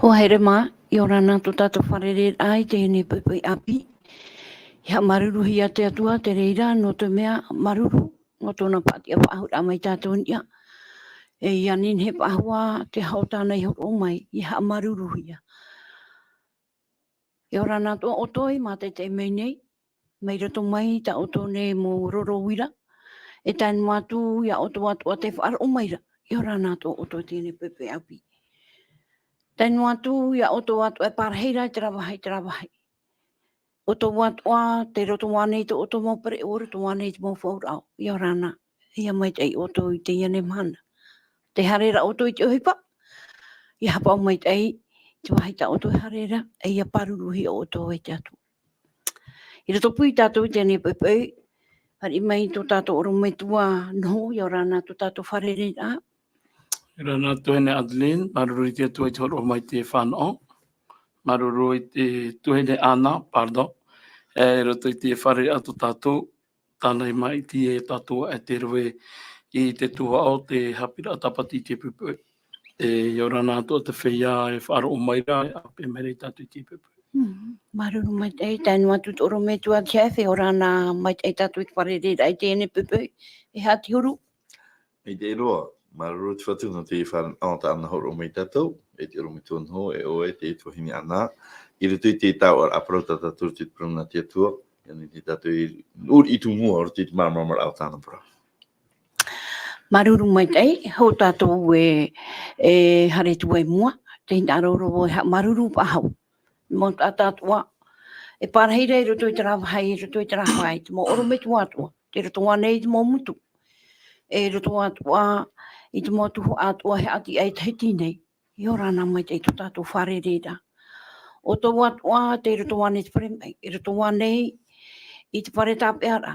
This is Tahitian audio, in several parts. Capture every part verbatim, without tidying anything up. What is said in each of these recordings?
Hoa here mā, ʻia ora na tō tātou fārereiraʻa i teie nei poʻipoʻi ʻāpī. ʻIa haʻamāuruuruhia te Atua, te reira, nō te mea māuruuru, nō tōna faʻatiʻa faʻahou mai tātou i niʻa. E ʻia nehenehe faʻahou te aho tāna i hōroʻa mai, ʻia haʻamāuruuruhia. ʻIa ora na atoʻa ʻoutou i mātaʻitaʻi mai nei, mai roto mai tā ʻoutou nei mau roro uira, e tae noa atu ia ʻoutou atoʻa tē faʻaroʻo mai ra, ʻia ora na atoʻa ʻoutou i teie nei poʻipoʻi ʻāpī. Tae noa atu ia ʻoutou atoʻa e pārahi ra i terā vāhi, terā vāhi. ʻOutou atoʻa, tei roto ānei tō ʻoutou mau pereʻoʻo, roto ānei te mau faʻaroʻo, ʻia ora na, ʻia maitaʻi ʻoutou i teie nei mahana. Tē haere ra ʻoutou i te ʻohipa, ʻia haʻapaʻo maitaʻi te vāhi tā ʻoutou e haere ra, e ʻia pāruruhia ʻoutou e te Atua. I roto pū ia tātou i teie nei poʻipoʻi, haere mai tō tātou ʻorometua Noho, ʻia ora na tō tātou fārereiraʻa. ʻIa ora na tuahine Adeline, māuruuru i te Atua i te hōroʻa mai i te fānaʻo. Māuruuru i te tuahine Ana, pardon. E, i roto i te fārereiraʻa tō tātou, tāna i maʻiti e tātou e te rave i te tuhaʻa o te haʻapiʻiraʻa tāpati i teie poʻipoʻi. E, ʻia ora na atoʻa te feiā e faʻaroʻo mai ra, e ʻāpeʻe mai ra ia tātou i teie poʻipoʻi. Mm, māuruuru maitaʻi, tae noa atu tō ʻorometua Jeff, e ora na maitaʻi tātou i te fārereiraʻa i teie nei poʻipoʻi. E aha te huru? Maitaʻi roa, māuruuru te Fatu nō te fānaʻo tāna hōroʻa mai ia tātou, e te ʻorometua Noho, e ʻoe, e te tuahine Ana, i roto i te taoʻa parau tā tātou i te parau nā te Atua, ʻia nehenehe tātou e ʻori i tumu i roto i te māramarama o tāna parau. Māuruuru maitaʻi, hou tātou e, e haere atu i mua, tē hinaʻaro ra vau e haʻamāuruuru faʻahou. Mau taʻata atoʻa, e pārahi ra i roto i terā vāhi, i roto i terā vāhi, te mau ʻorometua atoʻa, tei roto ānei i te mau motu. E roto atoʻa, i te mau tuhaʻa atoʻa e haʻati ai i Tahiti nei. ʻIa ora na maitaʻi tō tātou fārereiraʻa. ʻOutou atoʻa, tei roto ānei i te fare maʻi, i roto ānei i te fare tāpeʻaraʻa.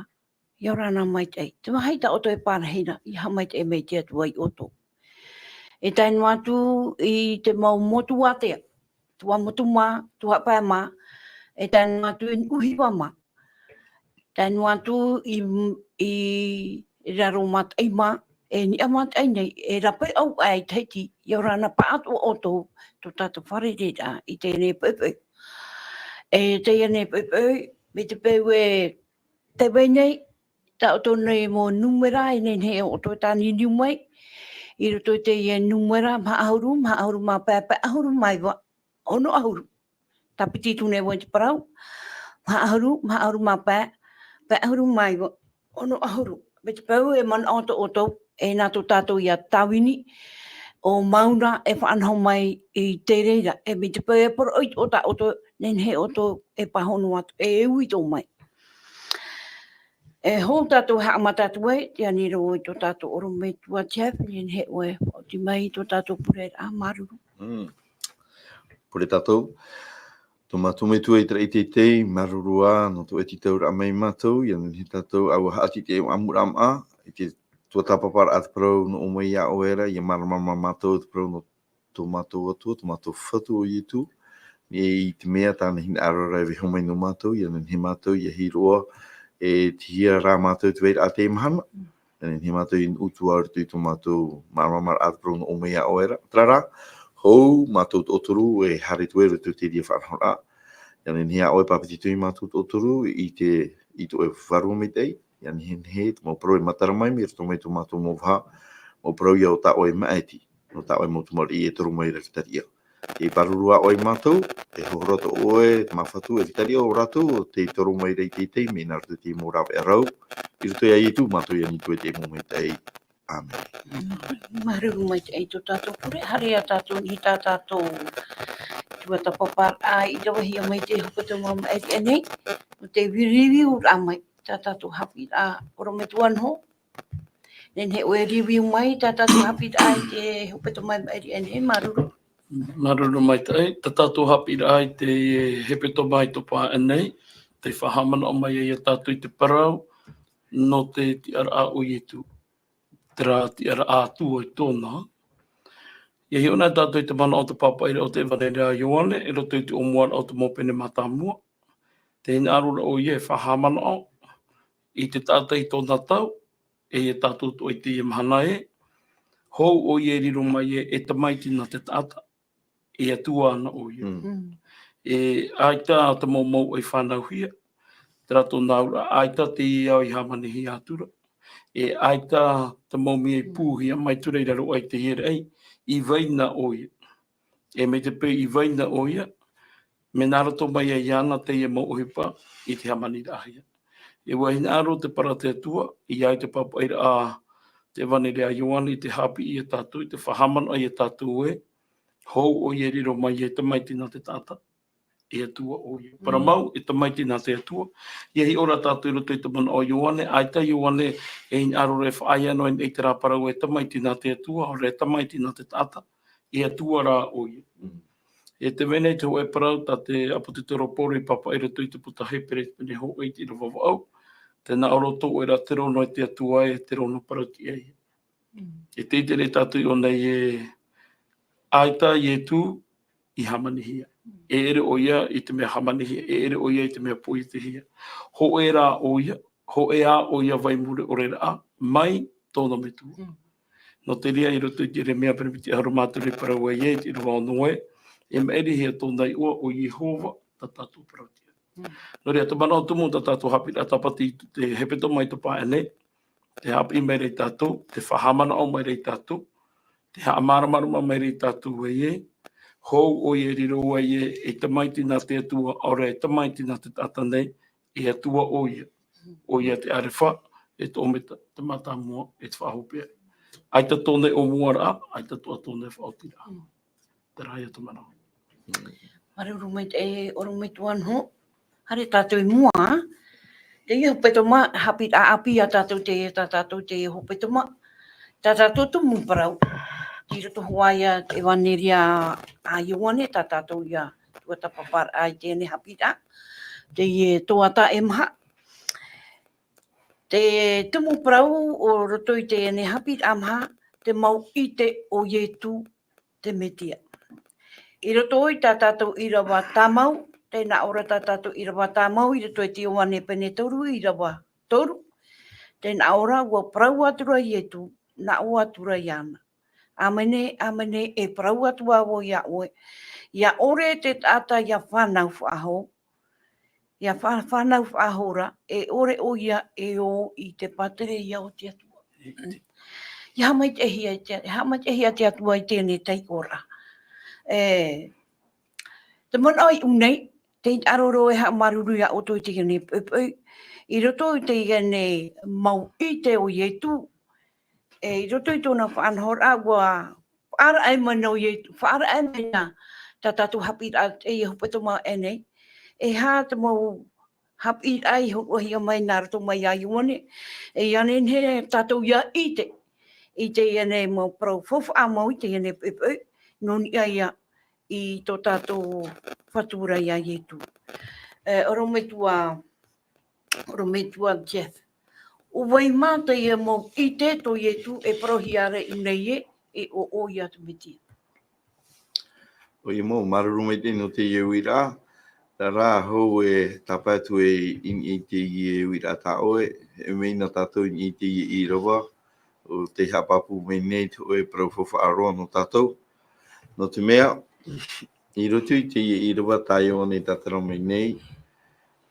ʻIa ora na maitaʻi. Te vāhi tā ʻoutou e pārahi ra, ʻia haʻamaitaʻi mai te Atua ia ʻoutou. E tae noa atu i te mau motu ātea, tuhaʻa motu mā, tuhaʻa pae mā, e tae noa atu i Nuʻu Hiva mā. Tae noa atu i, i Raro Mataʻi mā, e niʻa i maitaʻi nei, e rapaʻau aʻe i Tahiti, ʻia ora na pāʻatoʻa ʻoutou, tō tātou fārereiraʻa i teie nei poʻipoʻi. E teie nei poʻipoʻi, mai te peu e tē vai nei, tā ʻoutou nei mau nūmera, e nehenehe ʻoutou e tāniniu mai, i roto i teie nūmera, maha ʻahuru, maha ʻahuru mā pae, pae ʻahuru mā iva, ono ʻahuru. Tāpiti atu nei vau i te parau, maha ʻahuru, maha ʻahuru mā pae, pae ʻahuru mā iva, ono ʻahuru. Mai te peu e manaʻo atoʻa ʻoutou, e nā tō tātou ia tāvini, ʻo Mauna e faʻanaho mai i te reira, e mai te peu e poroʻi atoʻa tā ʻoutou, nehenehe ʻoutou e pāhono atu, e uiuiʻa mai. E hou tātou e haʻamata atu ai, tē ani ra vau i tō tātou ʻorometua Jeff, nehenehe ʻoe e faʻaoti mai i tō tātou pureraʻa, māuruuru. Mm. Pure tātou. Tō mātou Metua i te raʻi teitei, māuruuru ā, nō tō ʻoe tītauraʻa mai ia mātou, ʻia nehenehe tātou ʻāua haʻati i te ʻāmuiraʻa, i te tuatāpaparaʻa te parau nō ʻō mai iā ʻoe ra, ʻia māramarama mātou te parau nō tō mātou Atua, tō mātou Fatu ʻo Ietu, i te mea tāna hinaʻaro ra e vaiiho mai nō mātou, ʻia nehenehe mātou, ʻia hiʻo roa, e tei hea rā mātou i te vairaʻa i teie mahana, ʻia nehenehe mātou i nuʻu atu ā i roto i tō mātou māramarama te parau nō ʻō mai iā ʻoe ra. Terā rā, hou mātou tauturu e haere atu i roto i te reira faʻanahoraʻa. ʻIa nehenehe ā ʻoe e pāpeti atu ia mātou tauturu i te, i tō ʻoe Vārua Maitaʻi, ʻia nehenehe te mau parau e matara mai, mai roto mai tō mātou mau vaha, mau parau ia ʻo tā ʻoe maʻiti, nō tā ʻoe mau tamariʻi e toru mai ra i te tariʻa. E pāruru ā ʻoe ia mātou, e hohoro atoʻa ʻoe, te mau fatu, e te tariʻa o rātou, tei toru mai ra i teitei, mai nā roto i te mau rāveʻa rau, i roto iā Ietu, mātou i ani atu ai i te mau maitaʻi. ʻĀmene. Māuruuru maitaʻi tō tātou pure, haere ā tātou i tā tātou tuatāpaparaʻa i ravehia mai te hepetoma maʻiri aʻe nei, nō te riviu raʻa mai, tā tātou haʻapiʻiraʻa, ʻorometua Noho. Nehenehe ʻoe e riviu mai, tā tātou haʻapiʻiraʻa i te hepetoma maʻiri aʻe nei, māuruuru. Māuruuru maitaʻi, tā tātou haʻapiʻiraʻa i te hepetoma i topa aʻe nei, tē faʻahaʻamanaʻo mai ai ia tātou i te parau, nō te tiʻaraʻa o Ietu. Terā tiʻaraʻa Atua i tōna. ʻIa hiʻo na tātou i te manaʻo o te pāpaʻiraʻa o te ʻEvaneria a Ioane, i roto i te ʻōmuaraʻa o te mau pene mātāmua. Tē hinaʻaro ra ʻoia e faʻahaʻamanaʻo i te taʻata i tōna tau, e ia tātou atoʻa i teie mahana ē. Hou ʻoia e riro mai ē, e tamaiti nā te taʻata, e Atua anaʻe ʻoia. Mm. Mm. E ʻaita te mau mouʻa i fānauhia, terā tōna auraʻa, ʻaita teie ao i hāmanihia atu ra. E ʻaita te mau mea i Mm. pūhia mai atu ra i raro aʻe i teie raʻi, i vai na ʻoia. E mai te peu i vai na ʻoia, mea nā roto mai ai iāna teie mau ʻohipa i te hāmaniraʻahia. E ʻua hinaʻaro te parau a te Atua, ʻia ʻite te pāpaʻiraʻa a te ʻEvaneria a Ioane i te haʻapiʻi ia tātou, i te faʻahaʻamanaʻo ia tātou ē, hou ʻoia e riro mai ē, e tamaiti nā te taʻata, e Atua ʻoia. Mm. Parau mau, e tamaiti nā te Atua. ʻIa hiʻo ra tātou i roto i te manaʻo o Ioane, ʻaita Ioane e hinaʻaro ra e faʻaea noa i terā parau e tamaiti nā te Atua, ʻaore e tamaiti nā te taʻata, e Atua rā ʻoia. Mm. E tē vai nei te hōʻē parau tā te ʻāpōsetolo Paulo i pāpaʻi i roto i te puta Hepera pene hōʻē i te ʻīrava vaʻu, tē nā ʻō ra ʻoia, terā nō te Atua ē, terā nō parau tiʻa ïa. Mm. E tē ʻite ra tātou i ʻō nei ē, ʻaita Ietu i hāmanihia. Mm. E ʻere ʻoia i te mea hāmanihia, e ʻere ʻoia i te mea poietehia. Hōʻē rā ʻoia, hōʻē ā ʻoia vai mure ʻore raʻa, mai tōna Metua. Mm. Nō te reira i roto i te Ieremia pene piti ʻahuru mā toru i parau ai ē, i te ʻīrava ono ē, e maʻirihia tōna iʻoa ʻo Iehova, tā tātou parau tiʻa. Mm. Nō reira, te manaʻo tumu tā tātou haʻapiʻiraʻa tāpati i te hepetoma i topa aʻe nei, tē haʻapiʻi mai ra ia tātou, tē faʻahaʻamanaʻo mai ra ia tātou, tē haʻamāramarama mai ra ia tātou ē, hou ʻoia e riro ai ē, e tamaiti nā te Atua, ʻaore e tamaiti nā te taʻata nei, e Atua ʻoia. ʻOia te ʻArefa, e te ʻOmeta, te Mātāmua, e te Faʻahopeʻa. ʻAita tōna ʻōmuaraʻa, ʻaita atoʻa tōna faʻaotiraʻa. Mm. Terā ïa te manaʻo. Māuruuru maitaʻi, ʻorometua Noho. Haere tātou i mua. Teie hepetoma, haʻapiʻiraʻa ʻāpī ia tātou teie, tā tātou teie hepetoma. Tā tātou tumu parau. I roto hoʻi ia te ʻEvaneria a Ioane, tā tātou ïa tuatāpaparaʻa i teie haʻapiʻiraʻa. Teie tuatāpaparaʻa e maha. Te tumu parau i roto i teie haʻapiʻiraʻa maha, te mau ʻite o Ietu te Metia. I roto i tā tātou ʻīrava tāmau, tē nā ʻō ra tā tātou ʻīrava tāmau, i roto i te Ioane pene toru, ʻīrava toru. Tē nā ʻō ra, ʻua parau atu ra Ietu, nā ʻō atu ra iāna. ʻĀmene, ʻāmene, e parau atu vau iā ʻoe. ʻIa ʻore te taʻata ʻia fānau faʻahou, ʻia fā-, fānau faʻahou ra, e ʻore ʻoia e ō i te pātireia o te Atua. ʻIa haʻamaitaʻihia te, haʻamaitaʻihia te Atua i teie taiʻoraʻa. E, te manaʻo i ʻō nei, tē hinaʻaro ra e haʻamāuruuru iā ʻoutou i teie poʻipoʻi. I roto i teie mau ʻite o Ietu, e, i roto i tōna faʻanahoraʻa, ʻua faʻaara mai nō Ietu, faʻaara mai nā tā tātou haʻapiʻiraʻa i hepetoma aʻe nei. E aha te mau haʻapiʻiraʻa i hōroʻahia mai nā roto mai iā Ioane. E ʻia nehenehe tātou ʻia ʻite i teie mau parau faufaʻa mau i teie poʻipoʻi, nō niʻa ïa i tō tātou Fatu ra iā Ietu. E, ʻorometua, ʻorometua Jeff. ʻO vai mā teie mau ʻite tō Ietu e parauhia ra i ʻō nei ē, e ʻo ʻoia te Metia. ʻOia mau, māuruuru maitaʻi nō teie uiraʻa. Terā hou e tāpae atu i niʻa i teie uiraʻa tā ʻoe, e mea nā tātou i niʻa i teie ʻīrava, ʻo tē haʻapāpū mai nei te hōʻē parau faufaʻa roa nō tātou. Nō te mea, i roto i teie ʻīrava tā Ioane e tātara mai nei,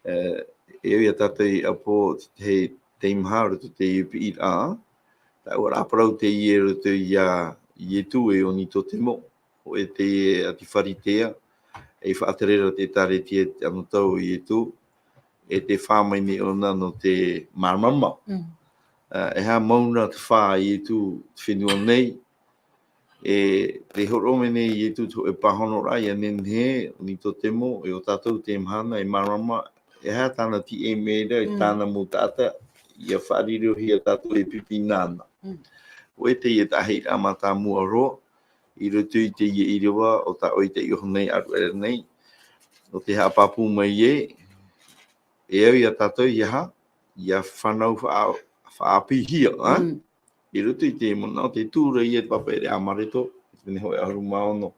e, e au iā tātou i ʻapo te, te teimaha i roto i teie piʻiraʻa, taʻu ra parau teie i roto iā Ietu e o Nikotemo, hōʻē teie ʻāti Pharisea, e faʻatere ra te ʻĒkālesia i te anotau o Ietu, e tē fā mai nei ʻōna nō te māramarama. Mm. Ā, e aha mau na te fā a Ietu i te fenua nei, E te hōroʻa mai nei Ietu te hōʻē pāhonoraʻa, ʻia nehenehe, Nikotemo, e ʻo tātou te mahana, e mārama, e aha tāna tīaʻi mai ra, e tāna mau taʻata, ʻia faʻariro hia tātou e pipi nāna. ʻOia teie tahi rā mātāmua roa, i roto i teie ʻīrava, ʻo tā ʻoe i taiʻo nei, ʻaruʻaru nei, ʻo tē haʻapāpū mai ē, e au ia tātou, ʻia aha, ʻia fānau faʻa-, faʻaʻāpīhia, ā? I roto i te manaʻo, te tūraʻi e te pāpaʻiraʻa Amareto, i te pene hōʻē ʻahuru mā ono,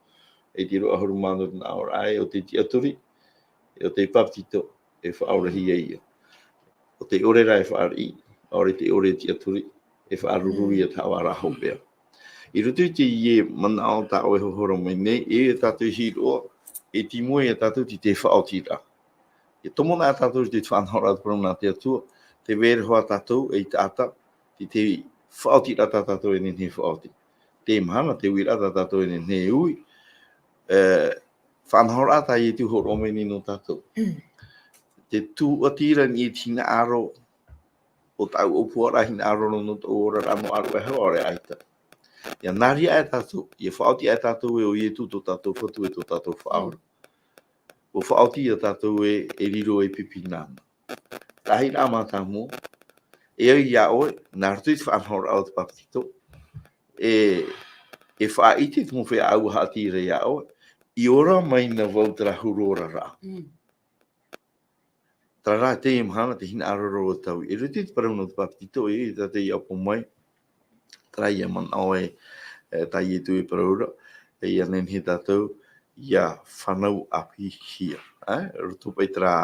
e te ʻīrava ʻahuru mā ono, nā ʻō ra ē, ʻo te tiʻaturi, ʻo te papetito, e faʻaorahia ia. ʻO te ʻore rā e faʻariʻi, ʻaore te ʻore e tiʻaturi, e faʻaruru ia te haʻavāraʻa hopeʻa. I roto i teie manaʻo tā ʻoe e hōroʻa mai nei, e tātou i hiʻo, e te moe ia tātou te, te faʻaotiraʻa. E tomo na tātou te faʻanahoraʻa te parau nā te Atua, tē vai ra hoʻi tātou ei taʻata, te, te faʻaotiraʻa tā tātou e nehenehe e faʻaoti. Te mahana, te uiraʻa tā tātou e nehenehe e ui, e, faʻanahoraʻa tā Ietu i hōroʻa mai nei nō tātou. Te tūʻati ra i te hinaʻaro, ʻo tāʻu ʻōpuaraʻa hinaʻaro nō, nō tōʻu oraraʻa nō ʻāruʻe hoʻi, ʻaita. ʻIa nā reira ā tātou, ʻia faʻaoti ā tātou ē ʻo Ietu tō tātou Fatu e tō tātou Faʻaora. ʻUa faʻaoti ia tātou ē, e riro ei pipi nāna. Tahi rā mātāmua, e au ia ʻoe, nā roto i te faʻanahoraʻa o te papetito, e, e faʻaʻite te mau feiā ʻāua haʻati ra ia ʻoe, i ora mai na vau terā huru oraraʻa. Terā rā teie mahana te hinaʻaro ra ʻo tātou. I roto i te parau nō te papetito, e, tātou i ʻapo mai, terā ia manaʻo ē, e, tā Ietu e parau ra, e, ʻia nehenehe tātou, ʻia fānau ʻāpīhia. Ā, roto paʻi terā,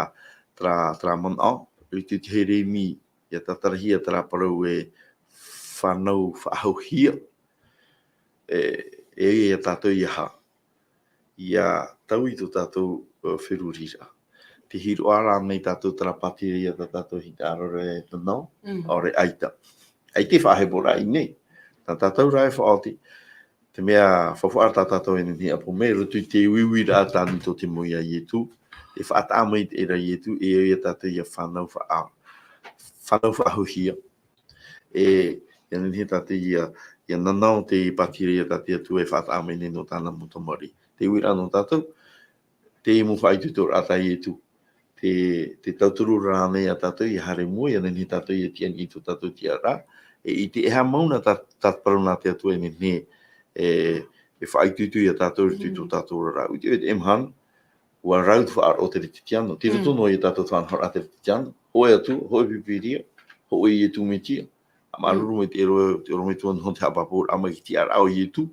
terā, terā manaʻo, i roto i te Heremi, ʻia tātarahia terā parau ē fānau faʻahouhia. E, e ia tātou ʻia aha, ʻia taui tō tātou, ā, feruriraʻa. Tē hiʻo ra ānei tātou terā pātireia tā tātou hinaʻaro ra e nanao, ʻaore ʻaita. ʻAita e faʻaheparaʻa i ʻō nei. Nā tātou rā e faʻaoti, te mea faufaʻa tā tātou e nehenehe e ʻapo mai, i roto i te uiuiraʻa tā Nikotemo ia Ietu, e faʻataʻa mai te reira Ietu, e au ia tātou ʻia fānau faʻa-, fānau faʻahouhia. E, ʻia nehenehe tātou ʻia, ʻia nanao te pātireia tā te Atua e faʻataʻa mai nei nō tāna mau tamariʻi. Te uiraʻa nō tātou, te mau faʻaitoitoraʻa tā Ietu. Te, te tauturu ra ānei ia tātou ʻia haere i mua, ʻia nehenehe tātou ʻia tiʻa i tō tātou tiʻaraʻa. E, ʻite e aha mau na tā, tā te parau nā te Atua e nehenehe, e, e faʻaitoito ia tātou i roto i tō tātou oraraʻa. ʻUa ʻite ʻoe te mahana, ʻua rau te faʻaroʻo teretetiano, tei roto noa ia tātou faʻanahoraʻa teretetiano, hōʻē Atua, hōʻē Pīpīria, hōʻē Ietu Metia. ʻA māuruuru mai te ʻorometua, te ʻorometua nō te haʻapāpūraʻa mai i te tiʻaraʻa o Ietu,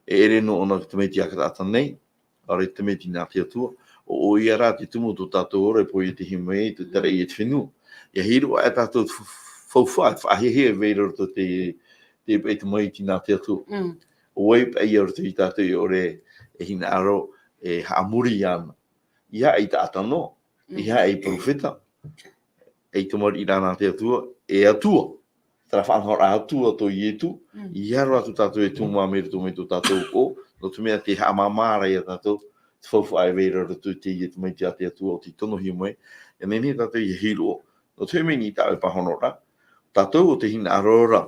e ʻere noa ʻōna te tamaiti ʻākataʻata nei, ʻaore te tamaiti nā te Atua, ʻo, ʻo ia rā te tumu o tō tātou ora e pohe i te hīmene, te taraʻi e te fenua. ʻIa hiʻo ā tātou te f-, faufaʻa, te faʻahiahia e vai ra roto te, te paʻi tamaiti nā te Atua. ʻO vai paʻi ia roto ia tātou e ʻore e hinaʻaro e haʻamori iāna. ʻEiaha ei taʻata noa, ʻeiaha ei perofeta, ei tamariʻi ra nā te Atua, e Atua. Terā faʻanahoraʻa Atua tō Ietu, ʻeiaha roa atu tātou e tumu mai roto mai tō tātou ʻoʻo, nō te mea tē haʻamāmā ra ia tātou, te faufaʻa e vai ra roto i teie tamaiti a te Atua ʻo tei tonohia mai, ʻia nehenehe tātou ʻia hiʻo, nō te mea nei tā ʻoe e pāhonoraʻa, tātou ʻo te hinaʻaro ra,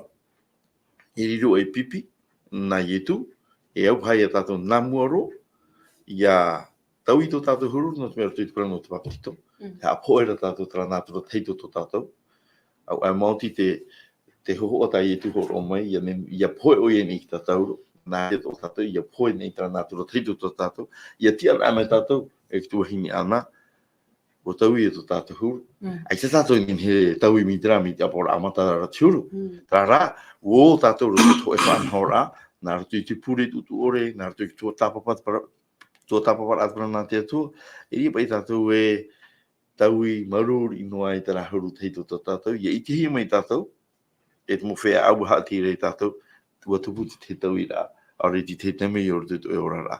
e riro ei pipi, nā Ietu, e au paha ia tātou nā mua roa, ʻia taui tō tātou huru, nō te mea roto i te parau nō te papetito, e haʻapohe ra tātou terā nātura tahito tō tātou. ʻAuē, ʻaita maoti te, te hōhoʻa tā Ietu hōroʻa mai, ʻia ne-, ʻia pohe ʻoia nei i te tātauro, nā reira tō tātou, ʻia pohe nei terā nātura tahito tō tātou, ʻia tiʻaraʻa mai tātou, e te tuahine Ana, ʻua taui ia tō tātou huru. ʻAita tātou e nehenehe e taui mai terā, mai te ʻaporaʻa matara te huru. Terā rā, ʻo tātou roto i te hōʻē faʻanahoraʻa, nā roto i te pure tuʻutuʻu ʻore, nā roto i te tuatāpapa te parau, tuatāpaparaʻa te parau nā te Atua, e riro paʻi tātou e taui māuruuru noa i terā huru tahito tō tātou, ʻia ʻitehia mai tātou, e te mau feiā ʻāua haʻati ra ia tātou, ʻua tupu te, te tauiraʻa, ʻaore rā te, te taime i roto i tō ʻoe oraraʻa.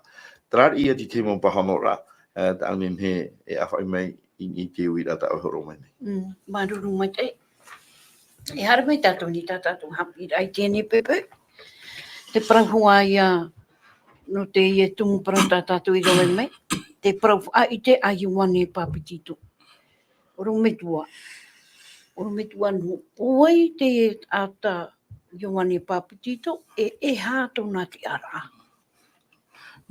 Terā ia te, te mau pāhonoraʻa, e, tāʻu e nehenehe e ʻāfaʻi mai i, i te uiraʻa tā ʻoe e hōroʻa mai nei. Mm, māuruuru maitaʻi. E haere mai tātou nei tā tātou haʻapiʻiraʻa i teie nei poʻipoʻi. Te parau hoʻi ia, nō teie tumu parau tā tātou i rave mai. Te parau faʻaʻite a Ioane Papetito. ʻOrometua. ʻOrometua nō, ʻo vai te taʻata Ioane Papetito, e, e aha tōna tiʻaraʻa.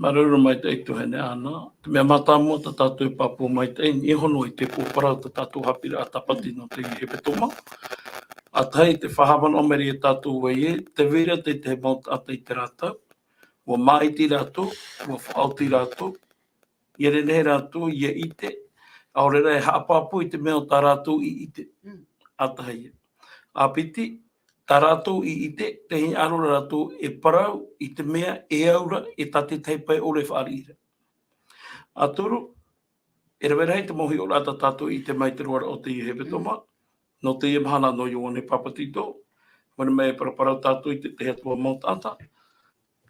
Māuruuru maitaʻi tuahine Ana. Te mea mātāmua tā tātou e pāpū maitaʻi, e noa i te pōpara o tā tātou haʻapiʻiraʻa tāpati nō teie hepetoma. ʻA tahi, te faʻahaʻamanaʻo mai ra ia tātou ē, tē vai ra te, te mau taʻata i terā tau, ʻua māʻiti rātou, ʻua faʻaoti rātou, ʻia nehenehe rātou ʻia ʻite, ʻaore rā e haʻapāpū i te mea o tā rātou i ʻite. Mm. ʻA tahi. ʻA piti, tā rātou i ʻite, tē hinaʻaro ra rātou e parau i te mea e au ra, e tā te tahi pae ʻore e fāriʻi ra. ʻA toru, e rave rahi te mau hiʻoraʻa tā tātou i ʻite mai i te roaraʻa o teie hepetoma, nō teie mahana nō Ioane Papetito, mai, mai e paraparau tātou i te tahi atu mau taʻata,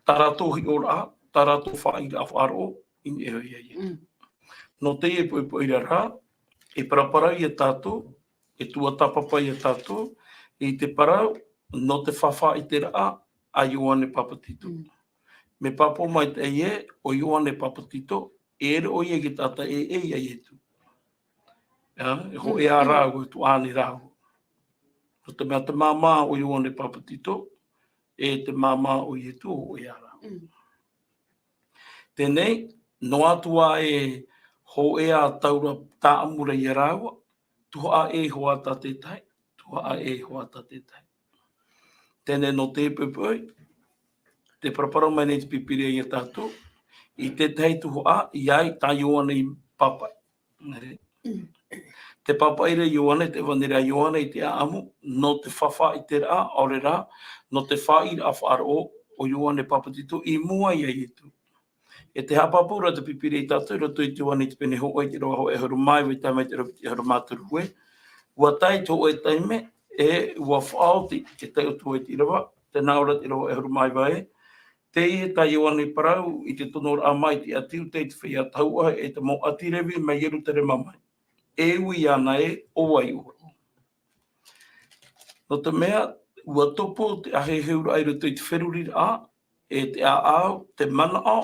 tā rātou hiʻoraʻa, tā rātou fāriʻiraʻa faʻaroʻo, i niʻa iho ia iesu. Mm. Nō teie poʻipoʻi ra, e paraparau ia tātou, e tuatāpapa ia tātou i te parau nō te faʻafaʻaʻiteraʻa a Ioane Papetito. Mm. Mea pāpū maitaʻi ē, ʻo Ioane Papetito, e ʻere ʻoia i te taʻata e ʻē ia iesu. ʻIa, e hōʻē ā rāua, e tuʻu ānei rāua. Nō te mea te māmā o Ioane Papetito, e te māmā o iesu, hōʻē ā rāua. Mm. Teie nei, noa atu ā e hōʻē ā taura tāʻamu ra ia rāua, tuhaʻa ʻē iho ā tā te tahi, tuhaʻa ʻē iho ā tā te tahi. Teie nei nō te poʻipoʻi, tē paraparau mai nei te Pīpīria ia tātou, i te tahi tuhaʻa, ʻia ʻite tā Ioane i pāpaʻi. Tē pāpaʻi ra Ioane, tē ʻāvaʻe ra Ioane i te ʻāʻamu, nō te faʻafaʻaʻiteraʻa, ʻaore rā, nō te fāriʻiraʻa faʻaroʻo, o Ioane Papetito, i mua ia iesu. E tē haʻapāpū ra te Pīpīria ia tātou, i roto i te Ioane i te pene hōʻē, i te ʻīrava hōʻē ʻahuru mā iva, i tae mai i te ʻīrava hōʻē ʻahuru mā toru ē. ʻUa tae te hōʻē taime, ē, ʻua faʻaoti te taʻata i te ʻīrava, tē nā ʻō ra te ʻīrava hōʻē ʻahuru mā iva ē. Teie tā Ioane i parau i te tonoraʻa mai i te ʻāti Iuta i te feiā tahuʻa, e te mau ʻāti Revi mai Ierutarema mai. E ui iāna ē, ʻo vai ʻoe? Nō te mea, ʻua tupu te ʻāheheuraʻa i roto i te feruriraʻa, e te ʻāʻau, te manaʻo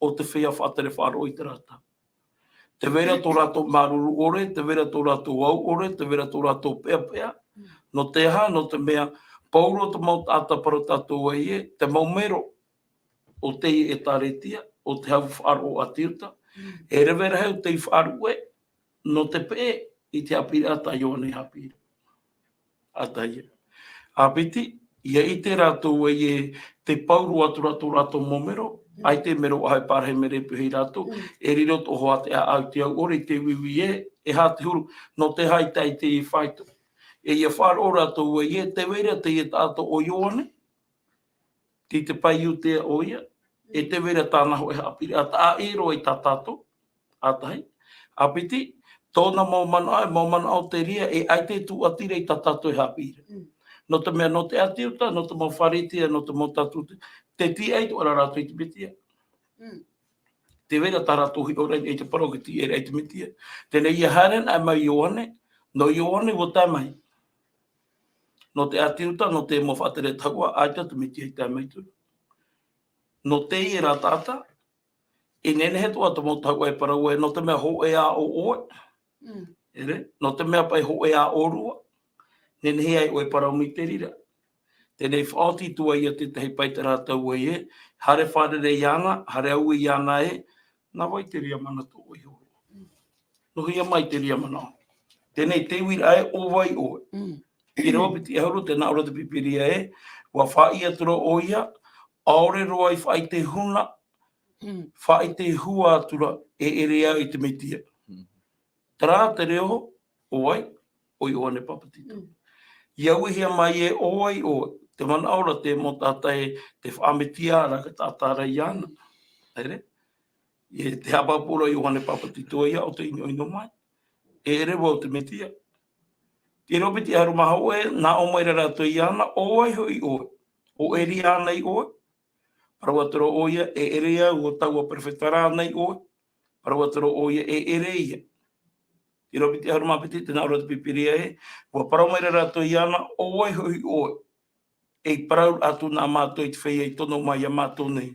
o te feiā faʻatere faʻaroʻo i terā tau. Tē vai ra tō rātou māuruuru ʻore, tē vai ra tō rātou au ʻore, tē vai ra tō rātou peʻapeʻa. Nō te aha, nō te mea, pauroa te mau taʻata, parau tātou ē, te mau mero o teie ʻĒtārētia, o te hau faʻaroʻo ʻāti Iuta. Mm. E rave rahi ʻo tei faʻaruʻe, nō te peʻe i te haʻapiʻiraʻa tā Ioane i haʻapiʻi ra. ʻA tahi ē. ʻA piti, ʻia ʻite rātou ē, tē pauroa atu ra tō rātou mau mero, ʻaita e mero ʻaʻe pārahi mea e piʻi ia rātou, mm, e riro atoʻa hoʻi te ʻāʻau i te au ʻore, i te uiui ē, e aha te huru, nō te aha i tae i teie faito. E ʻia faʻaroʻo rātou ē, tē vai ra teie taʻata ʻo Ioane, tei te pae Iutea ʻoia, e tē vai ra tāna hōʻē haʻapiʻiraʻa, ʻaita e ʻere ʻoia i tā tātou, ʻa tahi. ʻA piti, tōna mau manaʻo, e mau manaʻo terā, e ʻaita e tūʻati ra i tā tātou e haʻapiʻi ra. Mm. Nō te mea, nō te ʻĀti Iuta, nō te mau Pharisea, nō te mau Satusi, tē tīaʻi atoʻa ra rātou i te Mesia. Mm. Tē vai ra tā rātou hiʻoraʻa i te parau ʻia tīaʻi ra i te Mesia. Teie nei ʻia haere anaʻe mai Ioane, nō Ioane ʻua tae mai. Nō te ʻĀti Iuta, nō te mau faʻatere tahuʻa, ʻaita te Mesia i tae mai atu ra. Nō teie rā taʻata, e nehenehe atoʻa te mau tahuʻa e parau ē, nō te mea hōʻē ā ʻo ʻoe. Mm. ʻEre, nō te mea paʻi hōʻē ā ʻōrua. Nehenehe ai ʻoe e parau mai i te reira. Teie nei faʻaoti atu ai ia te tahi pae i terā tau ē, haere fārerei iāna, haere auē iāna ē, nā vai te reira manaʻo ʻoe iho roa. Mm. Nō hea mai te reira manaʻo. Teie nei te uiraʻa ē, ʻo vai ʻoe? Mm. I te ʻīrava piti ʻahuru, tē nā ʻō ra te Pīpīria ē, ʻua faʻaʻī atu ra ʻoia, ʻaore roa i faʻaʻite huna, mm, faʻaʻite hua atu ra, e ʻere au i te Mesia. Mm. Terā te reo, ʻo vai? ʻO Ioane Papetito. Mm. ʻIa uihia mai ē, ʻo vai ʻoe? Te manaʻo ra te mau taʻata ē, te faʻamesia ra, te taʻata ra iāna. ʻEre? E te haʻapāpū ra Ioane Papetito ia, ʻo tē ʻinoʻino mai. E ʻere vau te Mesia. I te ʻīrava piti ʻahuru mā hōʻē, nā ʻō mai ra rātou iāna, ʻo vai hoʻi ʻoe? ʻO Elia ānei ʻoe? Parau atu ra ʻoia, e ʻere au, ʻo taua perofeta ra ānei ʻoe? Parau atu ra ʻoia, e ʻere ia. I te ʻīrava piti ʻahuru mā piti, tē nā ʻō ra te Pīpīria ē, ʻua parau mai ra rātou iāna, ʻo vai hoʻi ʻoe? E parau atu nā mātou i te feiā i tono mai ia mātou nei.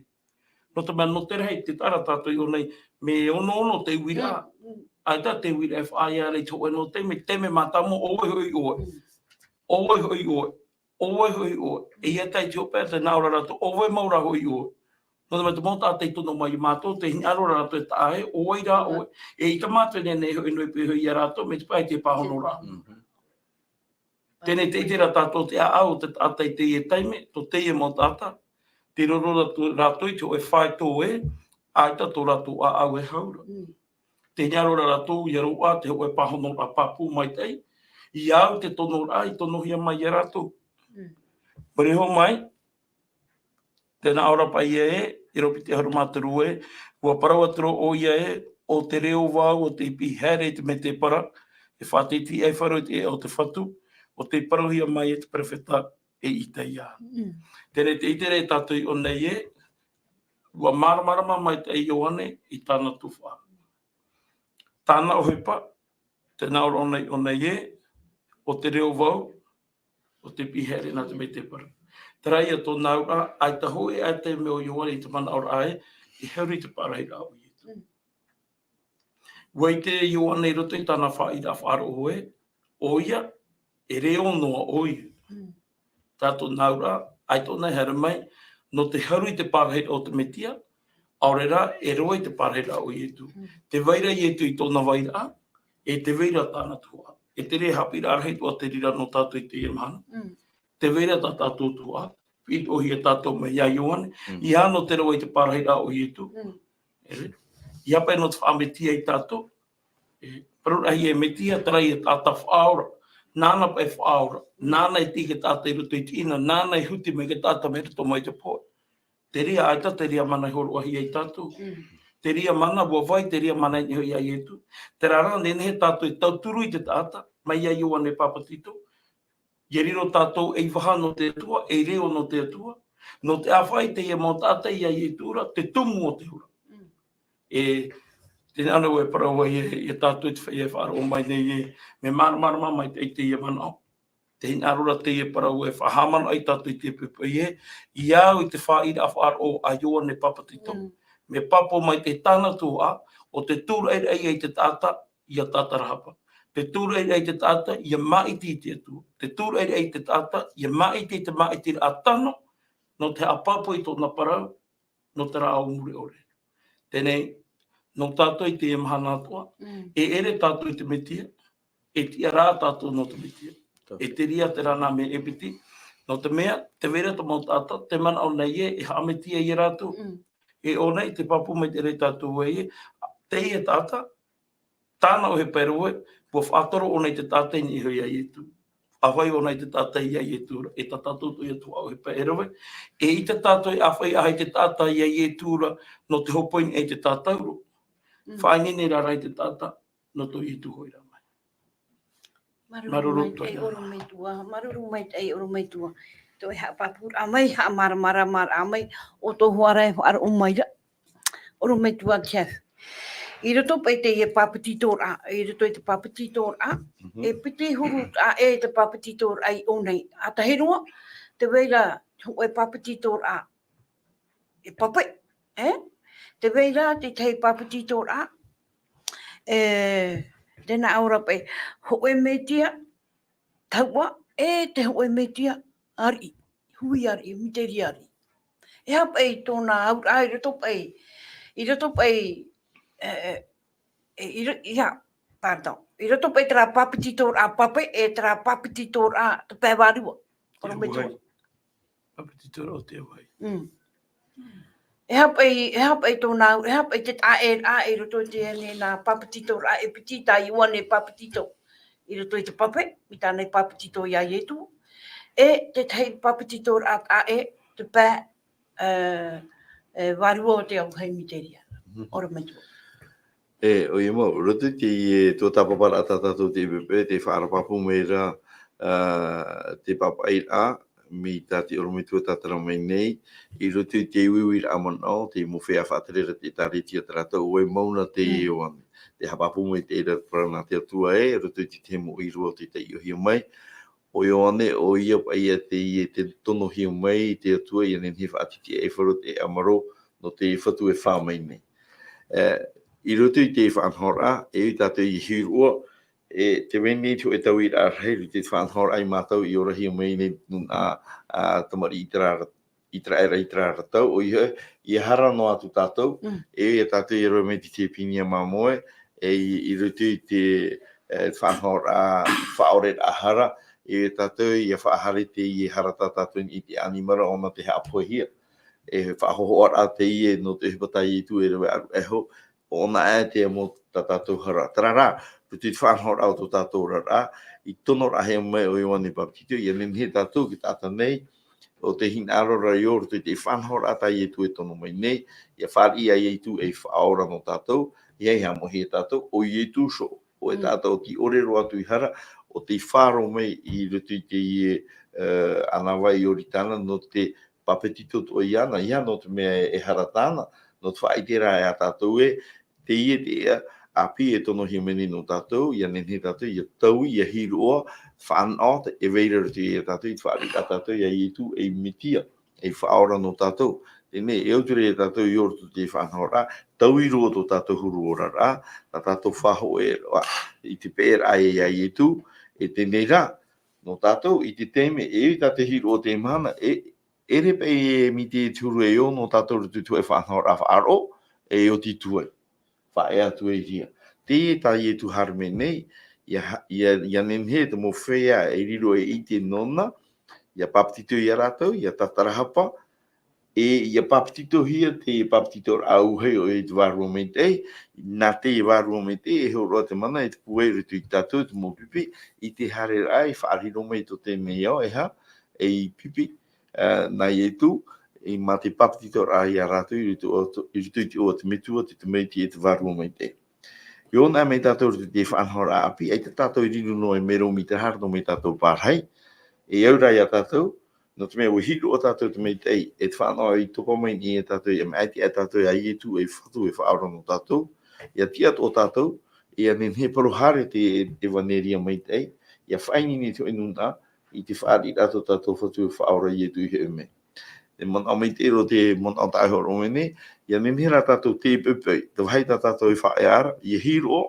Nō te mea, nō te rahi, tē taʻa ra tātou i ʻō nei, mea onoono te uiraʻa. Mm, mm. ʻAita te uiraʻa e faʻaea ra i te hōʻē noa taime, te mea mātāmua, ʻo vai hoʻi ʻoe? Mm. ʻO vai hoʻi ʻoe? ʻo vai hoʻi ʻoe, e ia tai te hopeʻa, tē nā ʻō ra rātou, ʻo vai mau rā hoʻi ʻoe. Nō te mea te mau taʻata i tono mai iā mātou, tē hinaʻaro ra rātou e taʻa ē, ʻo vai rā ʻoe, e ʻaita mātou e nehenehe hoʻi noa i pīhaʻi iā rātou, mai te pae i te pāhono rā. Mhm. Teie nei te ʻite ra tātou te ʻāʻau o te taʻata i teie taime, tō teie mau taʻata, tē roro ra tō rātou i te hōʻē faito ē, ʻaita tō rātou ʻāʻau e hau ra. Mm. Tē hinaʻaro ra rātou ʻia roaʻa te hōʻē pāhonoraʻa pāpū maitaʻi, ʻia au i te tonoraʻa i tonohia mai iā rātou. Mm. Mea riro mai, tē nā ʻō ra paʻi ē, e rōpiti ʻahuru mā toru ē, ʻua parau atu ra ʻoia ē, ʻo te reo vau o tei pīhaere i te mētēpara, e faʻatītīʻaifaro i te ʻēʻa o te Fatu, ʻo tei parauhia mai e te perofeta e Itaia. Mm. Teie nei te ʻite ra tātou i ʻō nei ē, ʻua māramarama mai te Ioane i tāna tuhaʻa. Tāna ʻohipa, tē nā ʻō ra ʻō nei, ʻō nei ē, ʻo te reo vau, ʻo tei pīhaere nā te mētēpara. Terā ia tōna auraʻa, ʻaita hoʻi, ʻaita e mea ʻo Ioane i te manaʻoraʻa ē, e haru i te pārahiraʻa o Ietu. Mm. ʻUa ʻite Ioane i roto i tāna faʻaʻīraʻa faʻaroʻo ē, ʻoia, e reo noa ʻoia. Mm. Tā tōna auraʻa, ʻaita ʻōna e haere mai, nō te haru i te pārahiraʻa o te Metia, ʻaore rā, e roaʻa i te pārahiraʻa o Ietu. Mm. Tē vai ra Ietu i tōna vairaʻa, e tē vai ra tāna tuhaʻa. E te reira haʻapiʻiraʻa rahi atoʻa te reira nō tātou i teie mahana. Mm. Tē vai ra tā tātou tuhaʻa, piʻi atoʻahia tātou mai iā Ioane, Mm. ʻeiaha nō te roaʻa i te pārahiraʻa o Ietu. Mm. E, ʻeiaha paʻi nō te faʻametia ia tātou. E, parau ra ē Metia, terā ia taʻata faʻaora. Nāna paʻi e faʻaora. Nāna e tiʻi i te taʻata i roto i te ʻina, nāna e huti mai i te taʻata mai roto mai te pohe. Te reira ʻaita, te reira mana i hōroʻahia ia tātou. Mm. Te reira mana ʻua vai, te reira mana i niʻa iā Ietu. Terā rā, nehenehe tātou e tauturu i te taʻata, mai iā Ioane Papetito. ʻIa riro tātou ei vaha nō te Atua, ei reo nō te Atua. Nō te ʻāfaʻi i teie mau taʻata iā Ietu ra, te tumu o te hora. Mm. E, teie nei e parau ai ia, ia tātou i te feiā e faʻaroʻo mai nei ē, mea māramarama mai te, i teie manaʻo. Tē hinaʻaro ra teie parau e faʻahaʻamanaʻo ai tātou i te poʻipoʻi ē, ʻia au i te faʻaʻīraʻa faʻaroʻo a Ioane Papetito. Mm. Mea pāpū mai te tāna tuhaʻa, ʻo te tūraʻiraʻa i te taʻata, ʻia tātarahapa. Te tūraʻiraʻa i te taʻata, ʻia māʻiti i te Atua. Te tūraʻiraʻa i te taʻata, ʻia māʻiti i te māʻitiraʻa tano, nō te haʻapāpū i tōna parau, nō te rāʻau mure ʻore. Teie nei, nō tātou i teie mahana atoʻa, Mm. e ʻere tātou i te Metia, e tiʻa rā tātou nō te Metia. Tau. E te reira terā nā mea e piti, nō te mea, tē vai ra te mau taʻata, tē manaʻo nei ē, e haʻametia ia rātou. Mm. E ʻō nei, tē pāpū mai te reira tātou ē, teie taʻata, tāna ʻohipa e rave, ʻua faʻatoro ʻōna i te taʻata i niʻa iho iā Ietu. ʻĀfaʻi ʻōna i te taʻata iā Ietu ra, e tā tātou atoʻa ia tuhaʻa ʻohipa e rave. E ʻaita tātou e ʻāfaʻi ʻāfaʻi i te taʻata iā Ietu ra, nō te hōpoi i niʻa i te tātauro. Mm. Faʻaineine rā rā i te taʻata, nō tō Ietu hoʻi rā mai. Māuruuru Māuruuru maitaʻi, Toeʻa. ʻOrometua, māuruuru maitaʻi, ʻorometua. Tō e haʻapāpūraʻa mai, haʻamāramaramaraʻa mai, ʻo tō hoa ra e faʻaroʻo mai ra. ʻOrometua ki au. I roto paʻi i teie papetitoraʻa, i roto i te papetitoraʻa, Mhm. e piti huru taʻa ʻē te papetitoraʻa i ʻō nei. ʻA tahi roa, tē vai ra hōʻē papetitoraʻa e pape, e? Tē vai ra te tahi papetitoraʻa, e, tē nā ʻō ra paʻi, hōʻē Metia, taua, e te hōʻē Metia ariʻi, hui ariʻi, miteria ariʻi. E aha paʻi tōna auraʻa i roto paʻi, i roto paʻi, e, e, e, i ro-, ia, pardon. I roto paʻi terā papetitoraʻa pape, e terā papetitoraʻa te pae vārua. Te ʻorometua. Papetitoraʻa o te vai. Mm. E aha paʻi, e aha paʻi tōna, e aha paʻi te taʻa ʻē, ʻā, i roto i teie nei nā papetitoraʻa e piti tā Ioane Papetito. I roto i te pape, i tāna i papetito iā Ietu. E te tahi papetitoraʻa taʻa ʻē, te pae, e, e, vārua o te auahi miteria. Mhm. ʻOrometua. E, ʻoia mau, roto i te, e, tuatāpaparaʻa tā tātou te ʻEpepe, tē faʻaara pāpū mai ra, ā, te pāpaʻiraʻa, mai tā te ʻorometua tātara mai nei, i roto i te uiuiraʻa manaʻo, te mau feiā faʻatere ra te ʻĒtārētia, terā tau ʻo vai mau nā te Mm. Ioane. Tē haʻapāpū mai te reira parau nā te Atua ē, i roto i te tahi mau ʻīrava o tei ʻōhie mai, ʻo Ioane, ʻoia paʻi ia te, ia tē tonohia mai te Atua, ʻia nehenehe e faʻatītīʻaifaro te ʻāmarō, nō te Fatu e fā mai nei. E, i roto i te faʻanahoraʻa, e ui tātou i hīroʻa, e te veni te hōʻē tauiraʻa rahi, te faʻanahoraʻa ia mātou i orahia mai nei nā, ā, tamariʻi Iteraera, Iteraera, Iteraera tau, ʻoia, ia hara noa atu tātou, Mm. e ia tātou ia rave mai te tēpini a māmoe, e i, i roto i te, e, faʻanahoraʻa, faʻaoreraʻa hara, e ia tātou ia faʻahaere teie hara tā tātou i te ʻanimara ʻōna tei haʻapohehia. E faʻahōhoʻaraʻa teie nō te ʻohipa tā Ietu e rave ʻaruʻaho, ʻōna aʻe te amo tā tātou hara. Terā rā, roto i te faʻanahoraʻa o tō tātou oraraʻa, i tonoraʻahia mai ʻo Ioane Papetito, ia nehenehe tātou e taʻata nei, ʻo tē hinaʻaro ra ïa roto i te faʻanahoraʻa tā Ietu e tono mai nei, ia fāriʻi ia Ietu ei faʻaora nō tātou, ia haʻamoʻehia tātou, ʻo Ietu iho, ʻo e Mm. taʻata ʻo tei ʻore roa atu i hara, ʻo tei faʻaroʻo mai i roto i teie, e, ʻānāvai Ioritana, nō te papetito atoʻa iāna, ʻeiaha nō te mea e hara tāna, nō te faʻaʻiteraʻa ia tātou ē, teie te ʻāpī e tonohia mai nei nō tātou, ia nehenehe tātou, ia taui, ia hiroʻa, fānaʻo, e vai ra roto ia tātou, i te faʻaʻite ia tātou, ia Ietu, ei Metia, ei faʻaora nō tātou. Teie nei, e atura ia tātou i ʻō roto i te faʻanahoraʻa, taui roa tō tātou huru oraraʻa, tā tātou faʻahoʻē roa, i te peʻeraʻa ia Ietu, e teie nei rā, nō tātou, i te taime, e ui tā te hiroʻa o te mahana, e, ʻere paʻi e miti te huru e ʻō nō tātou roto i te hōʻē faʻanahoraʻa faʻaroʻo, e oti atu ai. Faʻaea atu ai ïa. Teie tā Ietu haere mai nei, ia ha-, ia, ia nehenehe te mau feiā e riro ei ʻite nōna, ia papetito ia rātou, ia tatarahapa, e ia papetitohia te papetitoraʻa auahi ʻo ia i te Vārua Maitaʻi, nā te Vārua Maitaʻi, e hōroʻa te mana, e te pūai roto ia tātou, te mau pipi, i te haereraʻa, i faʻariro mai tō teie nei ao, e ha, ei pipi, ā, nā Ietu, i mā te papetitoraʻa ia rātou, i roto, i roto i te iʻoa o te Metua, te Tamaiti, e te Vārua Maitaʻi. ʻIa ʻōna mai tātou i te faʻanahoraʻa ʻāpī, ʻaita tātou i riro noa i Meromita, haere noa mai tātou pārahi, e au rā ia tātou, nō te mea ʻua hiroʻa tātou te maitaʻi, e te fānaʻo i topa mai nei ia tātou, e maʻiti ia tātou ia Ietu, ei Fatu, e faʻaora nō tātou, ʻia tiʻa atoʻa tātou, ʻia nehenehe e parau haere te ʻevaneria maitaʻi, ʻia faʻaineine i te hōʻē nūnaʻa, i te fāriʻiraʻa tō tātou Fatu e faʻaora Ietu i hōʻē mea. E manaʻo maitaʻi roa te manaʻo tā ʻoe e hōroʻa mai nei, ʻia nehenehe rā tātou tē poʻipoʻi, te vāhi tā tātou e faʻaea ra, ʻia hiroʻa,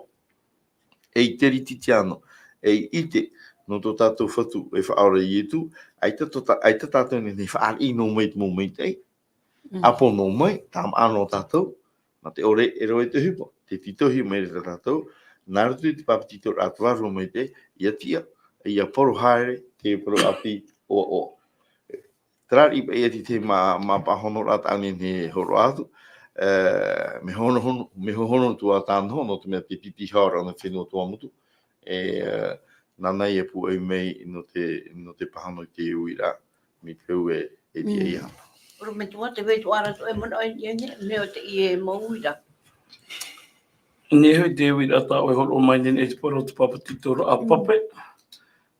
ei terititiano, ei ʻite, nō tō tātou Fatu e faʻaora Ietu, ʻaita tō tā-, ʻaita tātou e nehenehe e fāriʻi noa mai te mau maitaʻi, Mm. ʻapo noa mai, tāmāʻa noa tātou, mā te ʻore e rave te ʻohipa, tē tītauhia mai ra tātou, nā roto i te papetitoraʻa a te Vārua Maitaʻi, ʻia tiʻa, ʻia parau haere, te parau ʻāpī ʻoaʻoa. Terā riʻi paʻi ia te, te mā, mā pāhonoraʻa tāʻu e nehenehe e hōroʻa atu, e, mea honohono, mea hohonu atu ā tāna iho, nō te mea te tītīhaʻa o te fenua Tuamotu, e, e, nāna ia pūai mai nō te, nō te pāhono i te uiraʻa, mai te peu e, e tiʻa Mm. iāna. Ora Metua, tē vai atoʻa ra tō ʻoe manaʻo i teie nei, mea o teie mau uiraʻa. Nē hoʻi te uiraʻa tā ʻoe e hōroʻa mai nei, e te parau o te papetitoraʻa Mm. pape,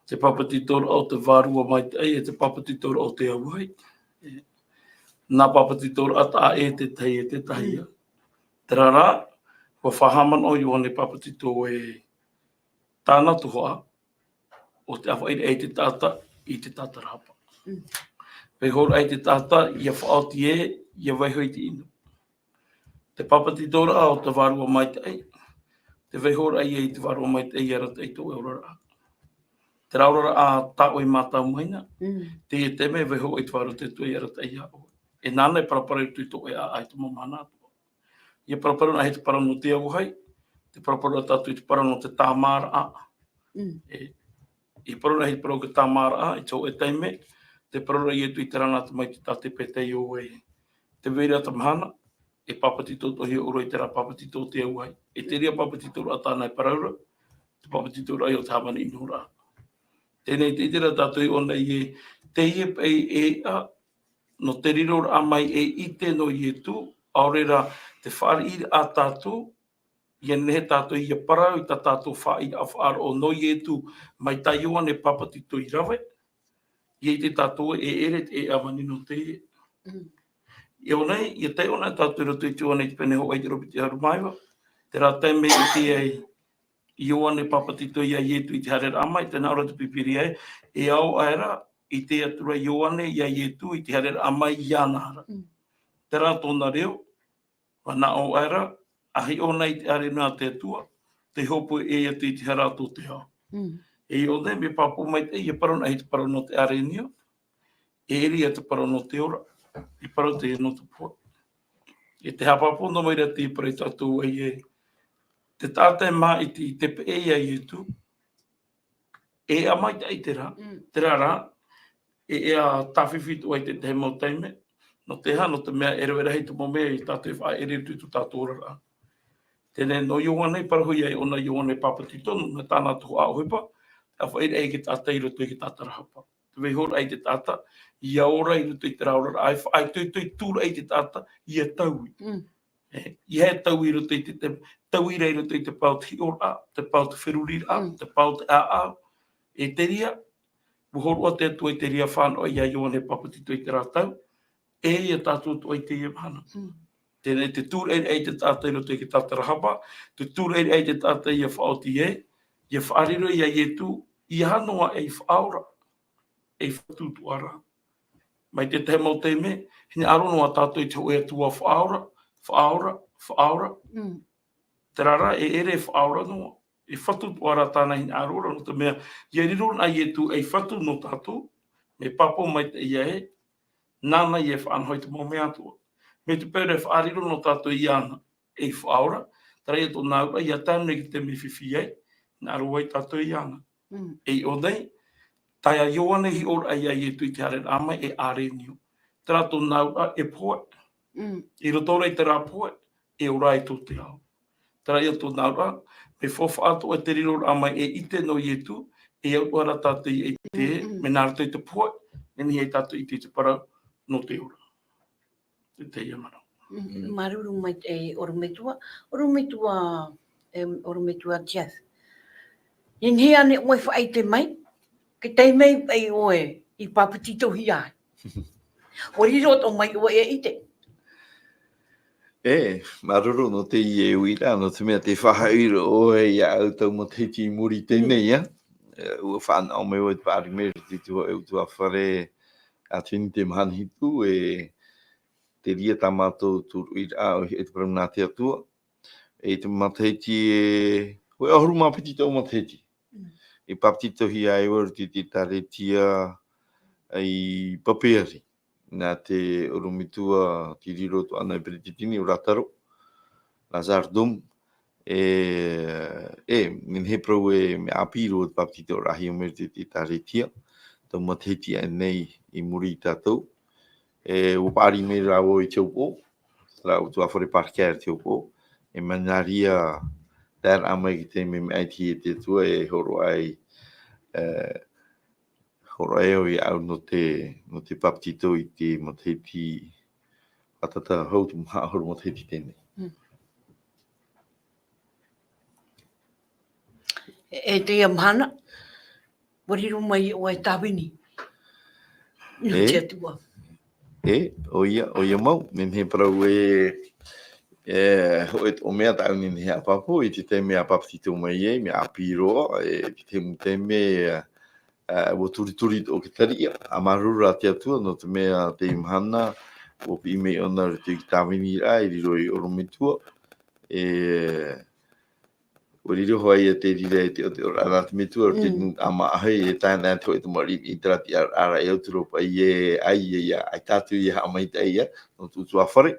te papetitoraʻa o te Vārua Maitaʻi, e te papetitoraʻa o te auahi. E, nā papetitoraʻa taʻa ʻē te tahi e te tahi Mm. ā. Terā rā, ʻua faʻahaʻamanaʻo Ioane Papetito e tāna tuhaʻa, ʻo te ʻāfaʻiraʻa i te taʻata, i te tatarahapa. Mm. Vaihoraʻa i te taʻata, ʻia faʻaoti ē, ʻia vaiho i te inu. Te papetitoraʻa o te Vārua Maitaʻi, te vaihoraʻa ïa i te Vārua Maitaʻi ʻia arataʻi i tō ʻoe oraraʻa. Terā oraraʻa tā ʻoe i mātau mai na, Mm. teie taime e vaiho i te Vārua o te Atua ʻia arataʻi iā ʻoe. E nāna e paraparau i roto i tō ʻoe ʻāʻau i te mau mahana atoʻa. ʻIa paraparau na i te parau nō te auahi, te paraparau tātou i te parau nō te tāmāraʻa. Mm. E, ʻia parau na i te parau o te tāmāraʻa, i te hōʻē taime, tē parau ra Ietu i terā nā Tamaiti tā te pētaiō ē. Tē vai ra te mahana, e papetito atoʻa hia ʻoe i terā papetito o te auahi. E te reira papetitoraʻa tāna e parau ra, te papetitoraʻa ïa o te hāmani ʻinoraʻa. Teie nei te ʻite ra tātou i ʻō nei ē, teie paʻi e iʻa, nō te riroraʻa mai ei ʻite nō Ietu, ʻaore rā te fāriʻiraʻa tātou, ʻia nehenehe tātou ʻia parau i tā tātou faʻaʻiteraʻa faʻaroʻo nō Ietu, mai tā Ioane Papetito i rave, ʻia ʻite tātou e ʻere te ʻēʻa vahine nō teie. Mm. I ʻō nei, ʻia taiʻo na tātou i roto i te Ioane i te pene hōʻē ʻīrava piti ʻahuru mā iva, terā taime i ʻite ai Ioane Papetito iā Ietu i te haereraʻa mai, tē nā ʻō ra te Pīpīria ē, e ao aʻera, i ʻite atu ra Ioane iā Ietu i te haereraʻa mai iāna ra. Mm. Terā tōna reo, ʻua nā ʻō aʻera, ʻa hiʻo na i te ʻāreʻa nui a te Atua, te hope e atu i te hara tō te ao. Mm. E i ʻō nei, mea pāpū maitaʻi, e parau na i te parau nō te ʻārenio, e ʻere ia te parau nō te ora, e parau te nō te pohe. E te haʻapāpū noa mai ra te parau tātou ai e, te taʻata e māʻiti i te peʻe ia Ietu, e ʻa maitaʻi te rā, Mm. terā rā, e, e ʻa tāfifi atu ai te tahi mau taime, nō te aha, nō te mea e rave rahi te mau mea i tātou e faʻaʻere atu i tō tātou oraraʻa. Teie nei, nō Ioane i parau ai ʻōna Ioane Papatito, nō tāna tuhaʻa ʻohipa, ʻa faʻaʻere ai te taʻata i roto i te taʻata rahapa. Te vaiiho ai te taʻata, ʻia ora i roto i te oraraʻa, ʻa faʻaitoito i tūraʻi te taʻata, ʻia taui. Mm. E, ʻeiaha e taui i roto i te, te, taui ra i roto i te pae o te hiʻoraʻa, te pae o te feruriraʻa, Mm. te pae o te ʻāʻau. E te reira, ʻua hōroʻa te Atua i te reira fānaʻo ia Ioane Papatito i terā tau, e ia tātou atoʻa i teie mahana. Mm. Teie nei te tūraʻi ai te taʻata i roto i te taʻata rahapa, te tūraʻi ai te taʻata ʻia faʻaoti ē, ʻia faʻariro ia Ietu, ʻeiaha noa e faʻaora, e fatu atoʻa ra. Mai te tahi mau taime, hinaʻaro noa tātou i te hōʻē Atua faʻaora, faʻaora, faʻaora. Mm. Terā rā, e ʻere e faʻaora noa. E fatu atoʻa ra tāna hinaʻaro ra, nō te mea, ʻia riro na Ietu ei fatu nō tātou, mea pāpū maitaʻi ē, nāna ia e faʻanaho i te mau mea atoʻa. Mai te peu ra e faʻariro noa tātou iāna ei faʻaora, terā ia tōna auraʻa, ʻia tae noa i te taime e fifi ai, hinaʻaro ai tātou iāna. Mm. E i ʻō nei, tae ia Ioane i hiʻoraʻa ia Ietu i te haereraʻa mai e ʻārenio. Terā tōna auraʻa e pohe. Mm. I roto ra i terā pohe, e ora ai tō te ao. Terā ia tōna auraʻa, mea faufaʻa atoʻa te riroraʻa mai e ʻite nō Ietu, e au ra tātou i ʻite, Mm, mm. mea nā roto i te pohe, e nehenehe tātou i ʻite i te parau nō te ora. Te teie manaʻo. Mm, Mm. māuruuru maitaʻi ʻorometua, ʻorometua, em, ʻorometua Jeff. E nehenehe ānei ʻoe e faʻaʻite mai, te taime paʻi ʻoe i papetitohia ai? ʻUa riro atoʻa mai ʻoe e ʻite. E, māuruuru nō teie uiraʻa, nō te mea tē faʻahoʻi ra ʻoe iāʻu tau matahiti i muri i teie nei, ā. E, ʻua fānaʻo mai vau i te paʻari mai i te tuhaʻa ʻe ʻutuāfare, ā, Trinity Mahana Hitu, e te reira tā mātou tūruʻiraʻa, ʻoia hoʻi te parau nā te Atua. E te matahiti e, hōʻē ʻahuru mā piti tau matahiti. Mm. I papetitohia ai vau i te, te ʻĒtārētia i Papeare. Nā te ʻorometua tei riro atoʻa na e peretiteni, ʻo Rātaro, Lazare Dom. E, e, nehenehe parau e mea ʻāpī roa te papetitoraʻahia mai i te, te ʻĒtārētia. Tau matahiti ānei i muri ia tātou. E, ʻua paʻari mai rā vau i te upoʻo, terā ʻutuāfare Parker i te upoʻo. E mea nā reira, taeraʻa mai ki te mea, mea ʻaita e te Atua e hōroʻa ai, e, hōroʻa ai au iāʻu nō te, nō te papetito i te matahiti fātata hau, te maha ʻahuru matahiti teie nei. Mm. E, e teie mahana, ʻua riro mai ʻoe e tāvini. Nō E? te Atua. E, ʻoia, ʻoia mau, nehenehe parau e, e, hōʻē atoʻa mea tāʻu nehenehe e haʻapāpū, i te taime a papetito mai ai, mea ʻāpī roa, e, i te tahi mau taime, e, e, ʻua turituri atoʻa te tariʻa, ā, māuruuru rā te Atua, nō te mea teie mahana, ʻua piʻi mai ʻōna i roto i te tāviniraʻa, i riro ei ʻorometua, e, ʻUa riro hoʻi ia te reira e te, o te ora nā te Metua, te Mm. nūnaʻa maʻahi, e tae noa te hōʻē tamariʻi i terā tiʻaraʻa e auturu paʻi e ai, e ia, ai tātou ia haʻamaitaʻi ia, nō te ʻutuāfare.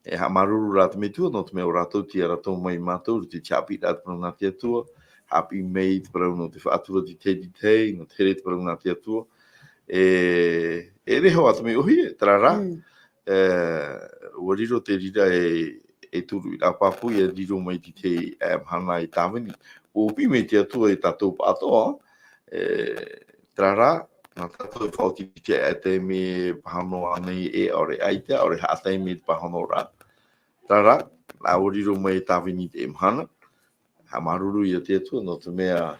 E haʻamāuruuru rā te Metua, nō te mea ʻo rātou tei ʻarato mai mātou, te haʻapiʻiraʻa a te parau nā te Atua, haʻapiʻi mai te parau nō te faʻatura i te tahi, nō te here i te parau nā te Atua. E, e reho atu mai ʻohie, terā rā, Mm. e, ʻua riro te reira e, e turu i rāpapu, ʻia riro mai te, te, e, mahana i tāvini. ʻUa piʻi mai te Atua ia tātou pāʻatoʻa, e, terā rā, nā tātou e faʻaoti i te, e taime pāhono ānei e ʻaore ʻaita, ʻaore haʻataime i te pāhonoraʻa. Terā rā, nā ʻua riro mai e tāvini i te mahana. Haʻamāuruuru ia te Atua, nō te mea,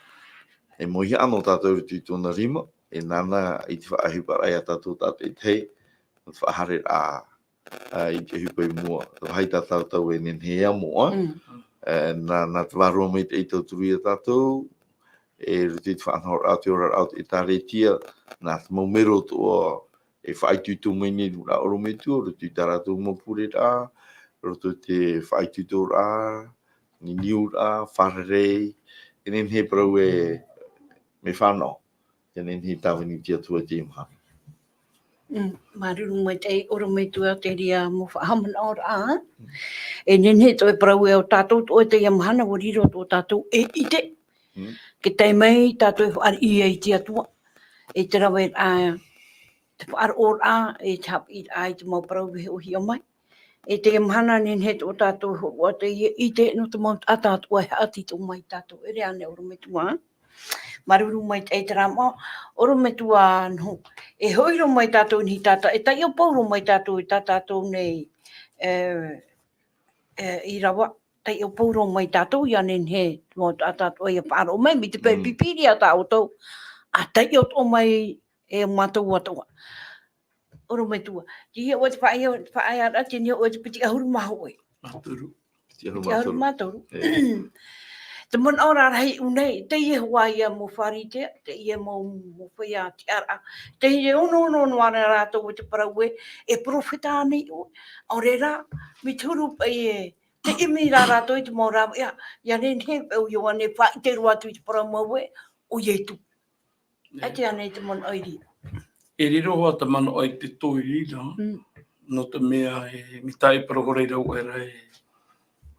e moihaʻa noa tātou i roto i tōna rima, e nāna i te faʻaʻohiparaʻa ia tātou tātaʻitahi, nō te faʻahaereraʻa, ā, i te ʻohipa i mua, vāhi tā tātou e nehenehe e amo, ā? Mm. E, nā, nā te Vārua Maitaʻi e tauturu ia tātou, e roto i te faʻanahoraʻa o te oraraʻa o te ʻĒtārētia, nā te mau mero atoʻa e faʻaitoito mai nei i te nūnaʻa ʻorometua, roto i tā rātou mau pureraʻa, roto i te faʻaitoitoraʻa, niuraʻa, fārerei, e nehenehe e parau e, mea fānaʻo, e nehenehe e tāvini i te Atua i teie mahana. Mm, māuruuru maitaʻi, ʻorometua, te reira mau faʻahaʻamanaʻoraʻa. Mm. E nehenehe atoʻa e parau ē ʻo tātou atoʻa i teie mahana, ʻua riro atoʻa tātou e ʻite. Mm. Ke tae mai tātou e fāriʻi ia i te Atua. E te raveraʻa, te faʻaroʻoraʻa, e te haʻapiʻiraʻa i te mau parau e hiʻo mai. E teie mahana e nehenehe atoʻa tātou e hōroʻa i teie ʻite nō te mau taʻata atoʻa e haʻatītau mai ia tātou. E ʻere ānei ʻorometua? Māuruuru maitaʻi terā mau, ʻorometua nō. E hoʻi roa mai tātou i niʻa i te taʻata, e taiʻo pauroa mai tātou i tā tātou nei, e, e, ʻīrava, taiʻo pauroa mai tātou ʻia nehenehe te mau taʻata atoʻa ʻia faʻaroʻo mai, mai te peu Mm. pīpīria tā ʻoutou, ʻa taiʻo atoʻa mai e mātou atoʻa. ʻOrometua. Te hia ʻoe te faʻaea, faʻaearaʻa, te hia ʻoe te piti ʻahuru mā hōʻē. Mā toru. Piti ʻahuru mā toru. Piti ʻahuru mā toru. E. Te manaʻo rarahi ʻu nei, teie hoʻi ia mau Fārisea, teie mau, mau feiā tiʻaraʻa. Tē hiʻo noa, noa, noa ra rātou i te parau ē, e perofeta ānei ʻoe. ʻAore rā, mai te huru paʻi ē, tē ʻimi ra rātou i te mau rāveʻa, ʻia nehenehe paʻi ʻo Ioane e faʻaʻite roa atu i te parau mau ē, ʻo Ietu. E. ʻAita ānei te manaʻo i reira. E riro hoʻi te manaʻo i te tō i reira, Mm. nō te mea e, mai te parau hoʻi ra ʻoe ra ē,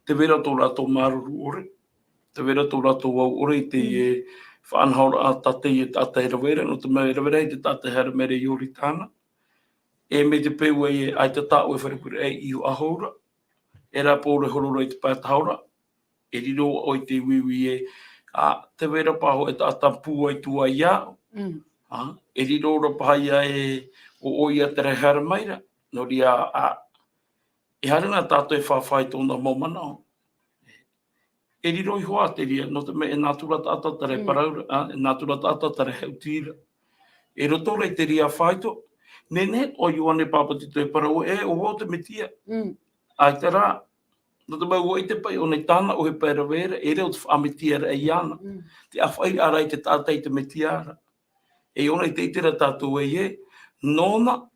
tē vai ra tō rātou māuruuru ʻore, tē vai ra tō rātou au ʻore i te Mm. e faʻanahoraʻa tā teie taʻata e rave ra, nō te mea e rave ra i te taʻata e haere mai ra i Ioritana. E mai te peu ē, ʻaita tāʻoe e fare pure ai i ʻō ʻahuru ra, e rā pauroa e horo ra i te pae tahora, e riro ʻoe i te uiui ē, ʻa, tē vai ra paʻi e taʻata pūai atu iāʻu. Mm. ʻA, e riro ra paʻi ia ē, ʻo, ʻo ia terā e haere mai ra, nō reira, ʻa, e haere na tātou e fāfā i tōna mau manaʻo. E riro iho ā te reira, nō te mea e nātura taʻata terā e Mm. parau ra, ʻa, e nātura taʻata terā e haʻuti ra. E roto rā i te reira faito, nehenehe ʻo Ioane Papatito e parau ē, ʻo vau te Metia. Mm. ʻAita rā, nō te mea ʻua ʻite paʻi ʻōna i tāna ʻohipa e rave ra, e riro te faʻametiaraʻa iāna. Mm. Te ʻāfaʻiraʻa i te taʻata i te Metia ra. E ʻōna i te ʻite ra tātou ē, nōna,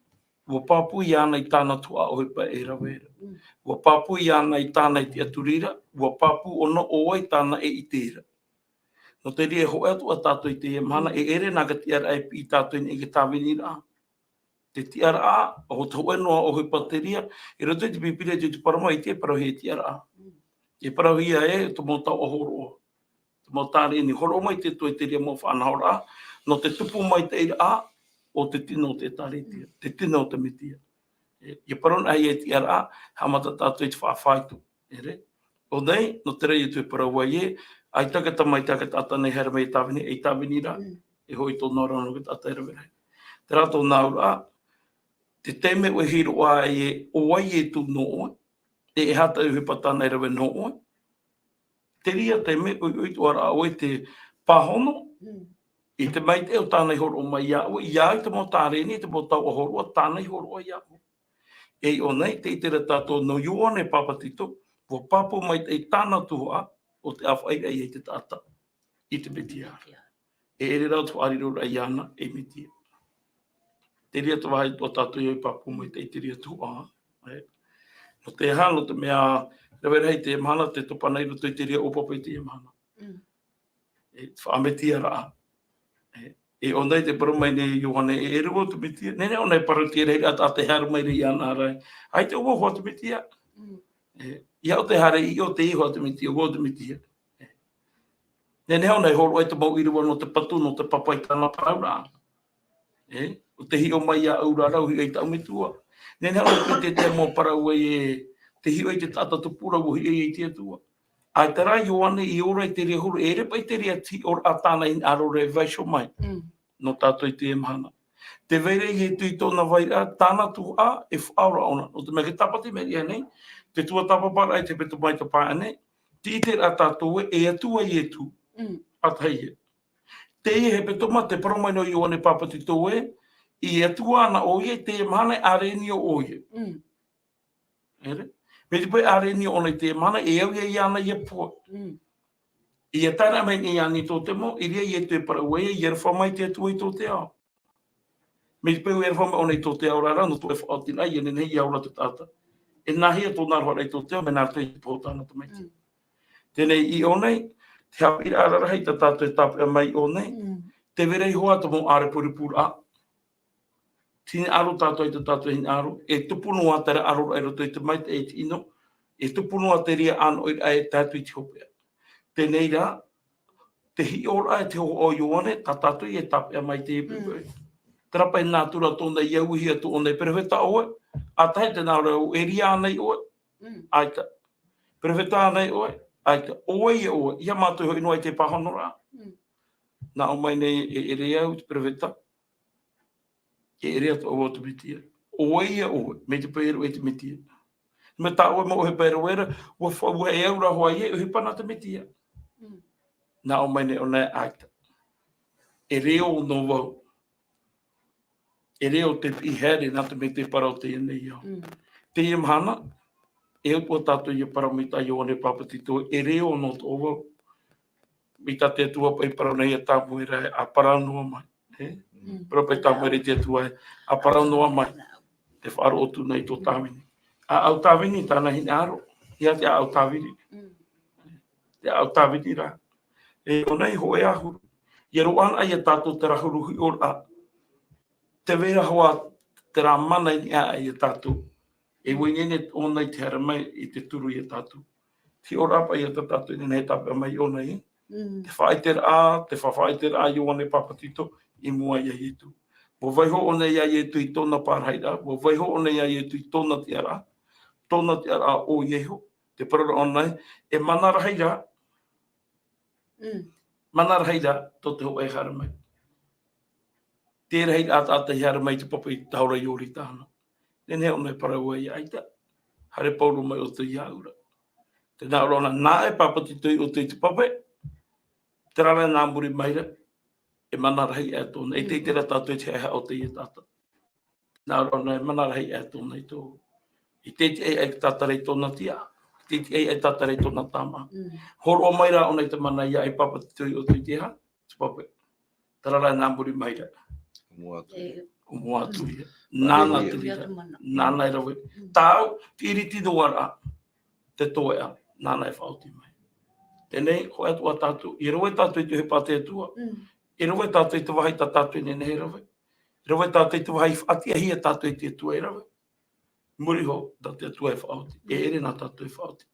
ʻua pāpū iāna i tāna tuhaʻa ʻohipa e rave ra. Mm. ʻUa pāpū iāna i tāna e tiʻaturi ra, ʻua pāpū ʻōna ʻo vau i tāna e ʻite ra. Nō te reira e hōʻē atu ā tātou i teie mahana, Mm. e ʻere na te tiʻaraʻa e piʻi tātou i niʻa i te tāviniraʻa. Te tiʻaraʻa, ʻo te hōʻē noa ʻohipa te reira, i roto i te Pīpīria te, te parau mai i te parauhia e tiʻaraʻa. Mm. E parauhia ē, te mau taoʻa hōroʻa. Te mau tārēni, hōroʻa mai te Atua i te reira mau faʻanahoraʻa, nō te tupu maitaʻiraʻa o te tino o te ʻĒtārētia, Mm. te tino o te Metia. E, ʻia parau na ia e tiʻaraʻa, haʻamata tātou i te faʻafaito. ʻEre? ʻO nei, nō te reira ʻoutou e parau ai ē, ʻaita te tamaiti, te taʻata nei e haere mai e tāvini, e tāvini ra, Mm. e hoʻi tōna ora nō te taʻata e rave ra. Terā tōna auraʻa, te taime ʻoe e hiroʻa ai ē, ʻo vai Ietu nō ʻoe, e, e aha te ʻohipa tāna e rave nō ʻoe. Te reira taime ʻoe, ʻoe i tuʻaraʻa ʻoe i te pāhono, Mm. i te maitaʻi o tāna i hōroʻa mai iā ʻoe, ʻia au i te mau tārēni, i te mau taoʻa hōroʻa, tāna i hōroʻa iā ʻoe. E i ʻō nei, tē ʻite ra tātou nō Ioane Papatito, ʻua pāpū maitaʻi tāna tuhaʻa, ʻo te ʻāfaʻiraʻa ia i te taʻata, i te Metia. E ʻere rā te faʻariroraʻa iāna, e Metia. Te reira te vāhi atoʻa tātou e pāpū maitaʻi i te reira tuhaʻa, e. Nō te aha, nō te mea, rave rahi i teie mahana, te topa na i roto i te reira ʻōpapa i teie mahana. Mm. E, faʻametiaraʻa. E, e ʻōna i te parau mai nei Ioane, e, e ʻere vau te Metia. Nehenehe ʻōna e parauhia ra, ʻaita e haere mai ra iāna ra. ʻAita ʻo vau hoʻi te Metia. Mm. E, ʻeiaha ʻoe e haere i ʻō, teie hoʻi te Metia, ʻo vau te Metia. E. Nehenehe ʻōna e hōroʻa i te mau ʻīrava nō te patu, nō te papa i tāna parauraʻa. E, ʻo tē hiʻo mai iāʻu ra, ʻua hiʻo i tāʻu Metua. Nehenehe ʻōna e piti te mau parau ē, tē hiʻo i te taʻata tupu ra, ʻua hiʻo i te Atua. ʻAita rā Ioane i ora i te reira huru, e ʻere paʻi te reira hiʻoraʻa tāna i hinaʻaro ra e vaiiho mai. Mm. Nō tātou i teie mahana. Tē vai ra Ietu i tōna vairaʻa, tāna tuhaʻa, e faʻaora ʻōna. Nō te mea ʻia tāpati mai ra nei, te tuatāpaparaʻa i te hepetoma i te pae ʻana, tē ʻite ra tātou ē, e Atua Ietu. Mm. ʻA tahi ē. Teie hepetoma, tē parau mai nei Ioane Papatito ē, e Atua ana ʻoia, i teie mahana e ʻāreʻenio ʻoia. Mm. ʻEre? Mai te peu e ʻāreʻenio ʻōna i teie mahana, e au ia iāna ʻia pua. Mm. ʻIa tae ra mai nei iāna i Nikotemo, i reira Ietu e parau ai, ʻia aroha mai te Atua i tō te ao. Mai te peu e aroha mai ʻōna i tō te ao ra, nō tō ʻoe faʻaotiraʻa, ʻia nehenehe ʻia ora te taʻata. E nāhea tōna aroharaʻa i tō te ao, mea nā roto i te pohe o tāna Tamaiti. Mm. Teie i ʻō nei, te haʻapiʻiraʻa rarahi tā tātou e tāpeʻa mai i ʻō nei, Mm. tē vai ra iho ā te mau ʻārepurepu ra. Te hinaʻaro tātou i tā tātou hinaʻaro, e tupu noa te rāʻau i roto i te maitaʻi i te ʻino, e tupu noa te reira ʻānoʻiraʻa e tae atu i te hopeʻa. Teie rā, te hiʻoraʻa e te hōhoʻa o Ioane, tā tātou e tāpeʻa mai te Mm. Terā paʻi nātura tōna i auehia atu ʻōna e perofeta ʻoe, ʻa tahi te nā ʻō ra, e Elia ānei ʻoe, Mm. ʻaita. Perofeta ānei ʻoe, ʻaita. ʻO vai ïa ʻoe, ʻeiaha mātou e hoʻi noa i te pāhonoraʻa. Mm. Nā ʻō mai nei e, e ʻere au te perofeta, e ʻere atoʻa vau te Mesia. ʻO vai ïa ʻoe, mai te peu e rave te Mesia. Mai tā ʻoe mau ʻohipa e rave ra, ʻua fa-, ʻua e au ra hoʻi ē, ʻohipa nā te Mesia. Mm. Nā ʻō mai nei ʻōna ē ʻaita. E reo noa vau. E reo te piʻi haere nā te mea tē parau teie nei ao. Mm. Teie mahana, e au atoʻa tātou ʻia parau mai tā Ioane Papetito, e reo noa atoʻa vau. Mai tā te Atua paʻi parau nei ia Tamuera, ʻa parau noa mai. E? Mm. Parau paʻi Tamuera i te Atua, ʻa parau noa mai. Te faʻaroʻo atu nei tō Tāvini. ʻAʻau Tāvini, tāna hinaʻaro. ʻEiaha te ʻaʻau Tāvini. Mm. Te ʻaʻau Tāvini rā. E ʻōna i hōʻē ʻahuru. ʻIa roaʻa anaʻe ia tātou terā huru hiʻoraʻa. Tē vai ra hoʻi terā mana i niʻa aʻe ia tātou. E ʻua ineine ʻōna i te haere mai i te turu ia tātou. Te hiʻoraʻa paʻi ia tā tātou e nehenehe e tāpeʻa mai i ʻōna ē. Mm. Te faʻaʻiteraʻa, te faʻaʻiteraʻa a Ioane Papetito i mua ia Ietu. ʻUa vaiiho ʻōna ia Ietu i tōna parahiraʻa, ʻua vaiiho ʻōna ia Ietu i tōna tiʻaraʻa, tōna tiʻaraʻa ʻo Iesu, te parau ra ʻōna ē, e mana rahi ra, Mm. mana rahi ra tō te hōʻē haere mai. Te rahiraʻa taʻata i haere mai i te pape i te tahora Ioritana. Nehenehe ʻōna e parau ai ʻaita. Haere Pauro mai ʻoutou iāʻu ra. Tē nā ʻō ra ʻōna, nā ʻoe e papetito ia ʻoutou i te pape. Terā rā nā muri mai ra, e mana rahi aʻe tōna. E te, terā tātou e te haʻehaʻa o teie taʻata. Nā ʻō ra ʻōna e mana rahi aʻe tōna i tō. I te, te ai, ai tātara i tōna tiʻa. I te, te ai, ai tātara i tōna tāmaʻa. Mm. Hōroʻa mai rā ʻōna i te mana ia e papetito ia ʻoutou i te aha? Te pape. Terā rā nā muri mai ra. ʻO mua atu. E. ʻO mua atu ia. Mm. Nāna Hallelujah. Te reira. Nāna e rave. Mm. Tāʻu, te iriti noa ra. Te toeʻa, nāna e faʻaoti mai. Teie, hōʻē atoʻa tātou, e rave tātou i te ʻohipa a te Atua. Mm. E rave tātou i te vāhi tā tātou e nehenehe e rave. E rave tātou i te vāhi faʻatiʻahia tātou e te Atua e rave. Muri iho, tā te Atua e faʻaoti. E ʻere nā tātou e faʻaoti.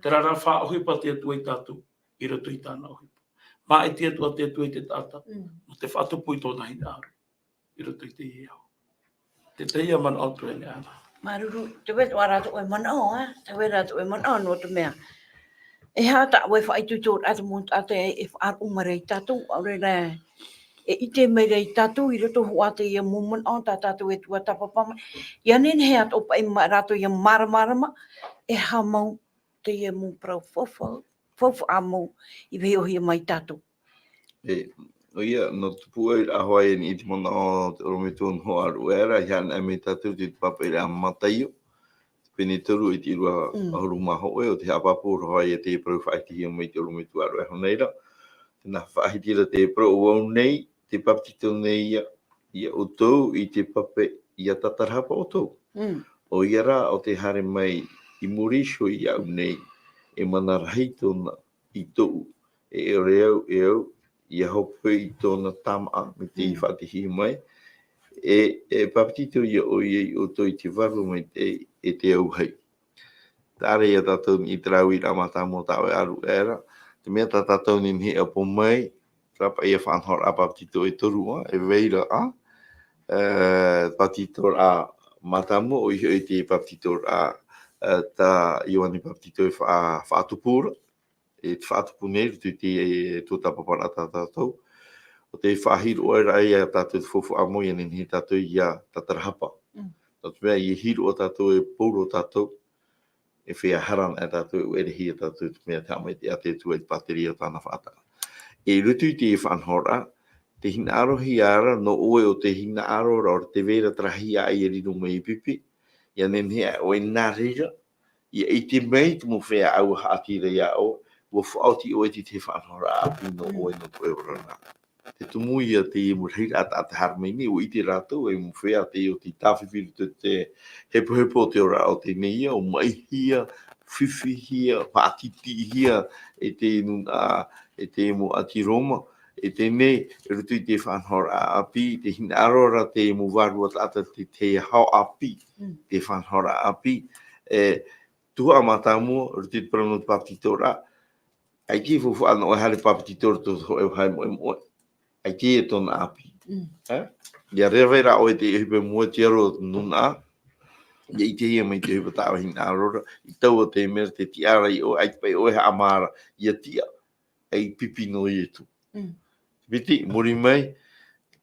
Terā rā faʻaʻohipa te Atua ia tātou, i roto i tāna ʻohipa. Māʻiti atu ā te Atua i te taʻata, Mm. nō te faʻatupu i tōna hinaʻaro. I roto i teie ao. Te tahi ā manaʻo atu e nehenehe. Māuruuru, tē vai ra tō ʻoe manaʻo, ā? Tē vai ra tō ʻoe manaʻo nō te mea. E aha tā ʻoe faʻaitoitoraʻa te mau taʻata e faʻaroʻo mai ra ia tātou, ʻaore rā, e ʻite mai ra ia tātou i roto hoʻi i teie mau manaʻo tā tātou e tuatāpapa mai. ʻIa nehenehe atoʻa paʻi mā rātou ʻia māramarama, e aha mau teie mau parau faufaʻa, faufaʻa mau i vaiihohia mai ia tātou. E, ʻoia, nō te pūʻoiraʻa hoʻi i te manaʻo o te ʻorometua Noa Aruera, i haere mai tātou i te papaʻiraʻa a Mataio, te pene toru i te ʻīrava Mm. ʻahuru mā hōʻē, ʻo tē haʻapāpū ra hoʻi ia te parau faʻaʻitehia mai te ʻorometua Aruera i teie nei ra. Tē nā faʻahiti ra te parau, ʻo vau nei, tē papetito nei ia, ia ʻoutou i te pape, ʻia tātarahapa ʻoutou. Mm. ʻOia rā, ʻo tē haere mai i muri iho iāʻu nei, e mana rahi tōna i tōʻu, e ʻore au, e au, ʻia hope i tōna tāmaʻa, mai te Mm. faʻatiʻahia mai, e, e papetito ia ʻoia ia ʻoutou i te Vārua Maitaʻi, e te auahi. Terā ia tātou i te rāveʻa mātāmua tā ʻoe Aruera, te mea tā tātou e nehenehe e ʻapo mai, terā paʻi faʻanahoraʻa papetito e toru ā, e vai ra ā, e, papetitoraʻa mātāmua, ʻoia hoʻi te papetitoraʻa, e, tā Ioane Papetito e faʻa-, faʻatupu ra, e te faʻatupu nei, i roto i te, e, tuatāpaparaʻa tā tātou. ʻO tē faʻahiroʻa ra ia tātou te faufaʻa mau, ʻia nehenehe tātou ʻia tātarahapa. Mm. Nō te mea, ʻia hiroʻa tātou e pauroa tātou, e feiā hara anaʻe tātou, e ʻerehia tātou, te mea te haʻamaitaʻi a te Atua i te pātireia o tāna faʻataʻa. E i roto i te faʻanahoraʻa, tē hinaʻarohia ra, nō ʻoe ʻo tē hinaʻaro ra, ʻaore tē vai ra terā hia ʻāʻai e riro mai ei pipi, ʻia nehenehe ʻoe nā reira, ʻia ʻite mai te mau feiā ʻāua haʻati ra iā ʻoe, ʻua faʻaoti ʻoe i te faʻanahoraʻa ʻāpī nō Mm. ʻoe, nō tō ʻoe oraraʻa. Te tumu ia te mau rahiraʻa tā te haere mai nei, ʻua ʻite rātou, e mau feiā te, ʻo tē tāfifi i te hepohepo o te oraraʻa o teie nei ia, ʻo maʻihia fifihia, faʻatitihia e te nūnaʻa, e te mau ʻāti Roma, e teie nei, i roto i te faʻanahoraʻa ʻāpī, te hinaʻaro ra te mau vārua taʻata te, te hau ʻāpī, Mm. te faʻanahoraʻa ʻāpī, e, tuhaʻa mātāmua, i roto i te parau nō te pāpetitoraʻa, ʻaita e faufaʻa noa e haere pāpetito i tō hōʻē vāhi moʻemoʻe. ʻAita e tōna ʻāpī. Mm. Ē? ʻIa rave ra ʻoe i te ʻohipa i mua i te aro o te nūnaʻa, ʻia ʻitehia mai te ʻohipa tā ʻoe e hinaʻaro ra, i taua taime ra te tiʻa ra iā ʻoe, ʻaita paʻi ʻoe e haʻamā ra, ʻia tiʻa, ʻei pipi nō Ietu. Mm. Piti, muri mai,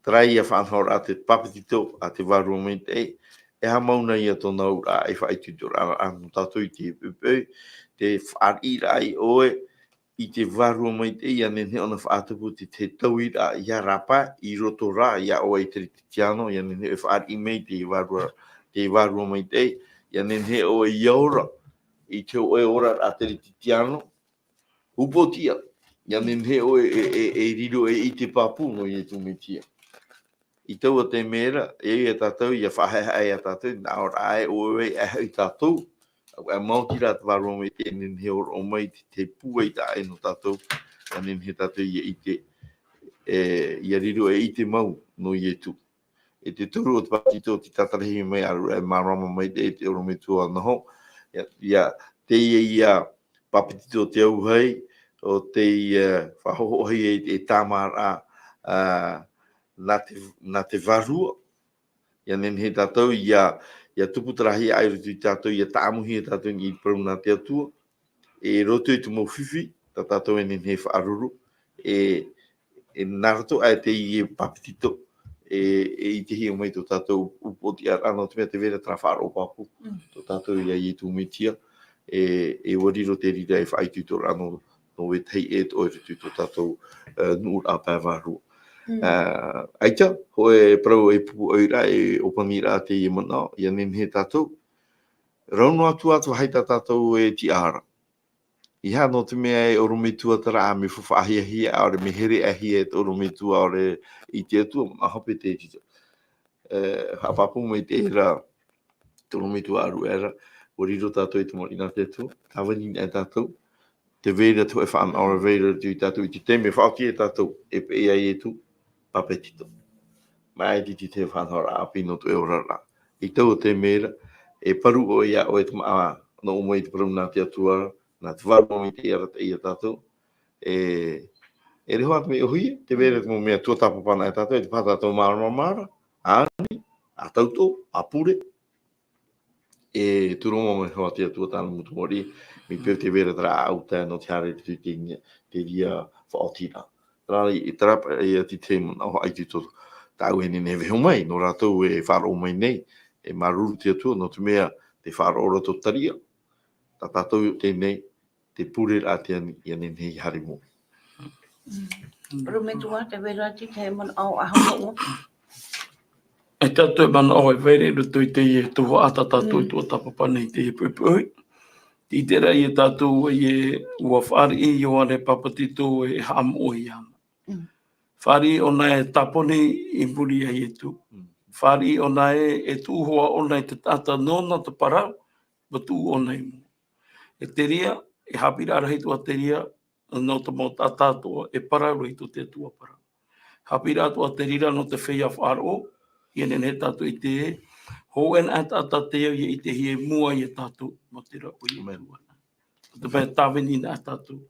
terā ia faʻanahoraʻa te pāpetito a te Vārua Maitaʻi, e haʻamau na ia tōna auraʻa e faʻaitoitoraʻa nō tātou i te poʻipoʻi, te fāriʻiraʻa iā ʻoe, i te Vārua Maitaʻi, ʻia nehenehe ʻōna faʻatupu te, te tauiraʻa ia rāpae, i roto rā, iā ʻoe e Kerisetiano, ʻia nehenehe e fāriʻi mai te Vārua, te Vārua Maitaʻi, ʻia nehenehe ʻoe ia ora, i te hōʻē oraraʻa Kerisetiano, upoʻotiʻa, ʻia nehenehe ʻoe e, e, e riro e ʻite pāpū nō Ietu Mesia. I taua taime ra, e ia tātou, ʻia faʻahaʻehaʻa ia tātou, nā ʻō ra ē, ʻoe, ʻoe, e hoʻi tātou, ʻaita e maoti rā te Vārua Maitaʻi e nehenehe e ora mai te, te pūai taʻa ʻē nō tātou, ʻia nehenehe tātou ʻia ʻite, e, ʻia riro e ʻite mau nō Ietu. E te toru o te pāpetito, te tātarahia mai, ʻaore rā e māramarama mai te, te ʻorometua noho. ʻIa, ʻia, teie ia pāpetito te auahi, ʻo tei, e, faʻahoʻohia e te tāmāraʻa, ā, nā te, nā te Vārua. ʻIa nehenehe tātou, ʻia, ʻia tupu terā hia ʻāiʻa i roto ia tātou, ʻia tāʻamuhia tātou i te parau nā te Atua. E roto i te mau fifi, tā tātou e nehenehe e faʻaruru, e, e nā roto aʻe teie pāpetito, e, e ʻitehia mai tō tātou upoʻotiʻaraʻa, nō te mea tē vai ra terā faʻaroʻo pāpū, Mm. tō tātou iā Ietu Mesia, e, e ʻua riro te reira e faʻaitoitoraʻa nō, nō vetahi ʻē atoʻa i roto i tō tātou, e, nuʻuraʻa pae vārua. Mm. Ā, ʻaita, hōʻē parau e pupu ʻoe ra, e ʻōpaniraʻa teie manaʻo, ʻia nehenehe tātou, rau noa atu ā te vāhi tā tātou e tiʻa ra. ʻEiaha nō te mea e ʻorometua terā mea faʻahiahia, ʻaore mea hereʻahia e te ʻorometua, ʻaore i te Atua, manaʻo hope te tito. E, haʻapāpū mai te reira, te ʻorometua ʻāruʻe ra, ʻua riro tātou i te mau riʻi nā te Atua, tāvini na e tātou, tē vai ra te hōʻē faʻanahoraʻa, vai ra te tātou i te taime faʻaoti e tātou, e peʻe iā Ietu, pāpetito. Mai te, te, te faʻanahoraʻa ʻāpī nō tō ʻoe oraraʻa. I taua taime ra, e parau ʻoe iā ʻoe te māʻa, nō ʻō mai te parau nā te Atua, nā te Vārua Maitaʻi e arataʻi ia tātou. E, e riro atu mai ʻohie, tē vai ra te mau mea tuatāpapa na e tātou, e te paha tātou māramarama ra, ānei, ʻa tauturu, ʻa pure, e tūroma mai hoʻi te Atua tāna mūtoʻi, mai peu tē vai ra terā ʻāʻau tae nō te haere i te, te, te reira faʻaotiraʻa. Terā, i terā, i te taime nā ʻō ai te tō, tāʻu e nehenehe e vaiiho mai, nō rātou e faʻaroʻo mai nei, e māuruuru te Atua, nō te mea, tē faʻaroʻo ra tō Taria, tā tātou teie nei, te pure ra te ani, ʻia nehenehe e haere mau. Ōrōmetua, tē vai ra te tahi manaʻo ʻahoʻa. E tātou e manaʻo e vai ra i roto i teie tuhaʻa tā tātou Mm. tuatāpapa nei i teie poʻipoʻi. Tē ʻite ra ia tātou ē ʻua fāriʻi Ioane Pāpetito e haʻamoʻe iāna. Mm. Fāriʻi ʻōna e tāponi i muri iā Ietu. Mm. Fāriʻi ʻōna e, e tuʻu hoʻi ʻōna i te taʻata nōna te parau, ʻua tuʻu ʻōna i mua. E te reira, e haʻapiʻiraʻa rahi atoʻa te reira, nō te mau taʻata atoʻa, e parau roa i tō te Atua parau. Haʻapiʻiraʻa atoʻa te reira nō te feiā faʻaroʻo, ʻia nehenehe tātou e ʻite, hōʻē na taʻata te au ʻia ʻitehia i mua ia tātou, nō te reira ʻoia e Amen. Tuʻu ana. Te mea tāvini na e tātou.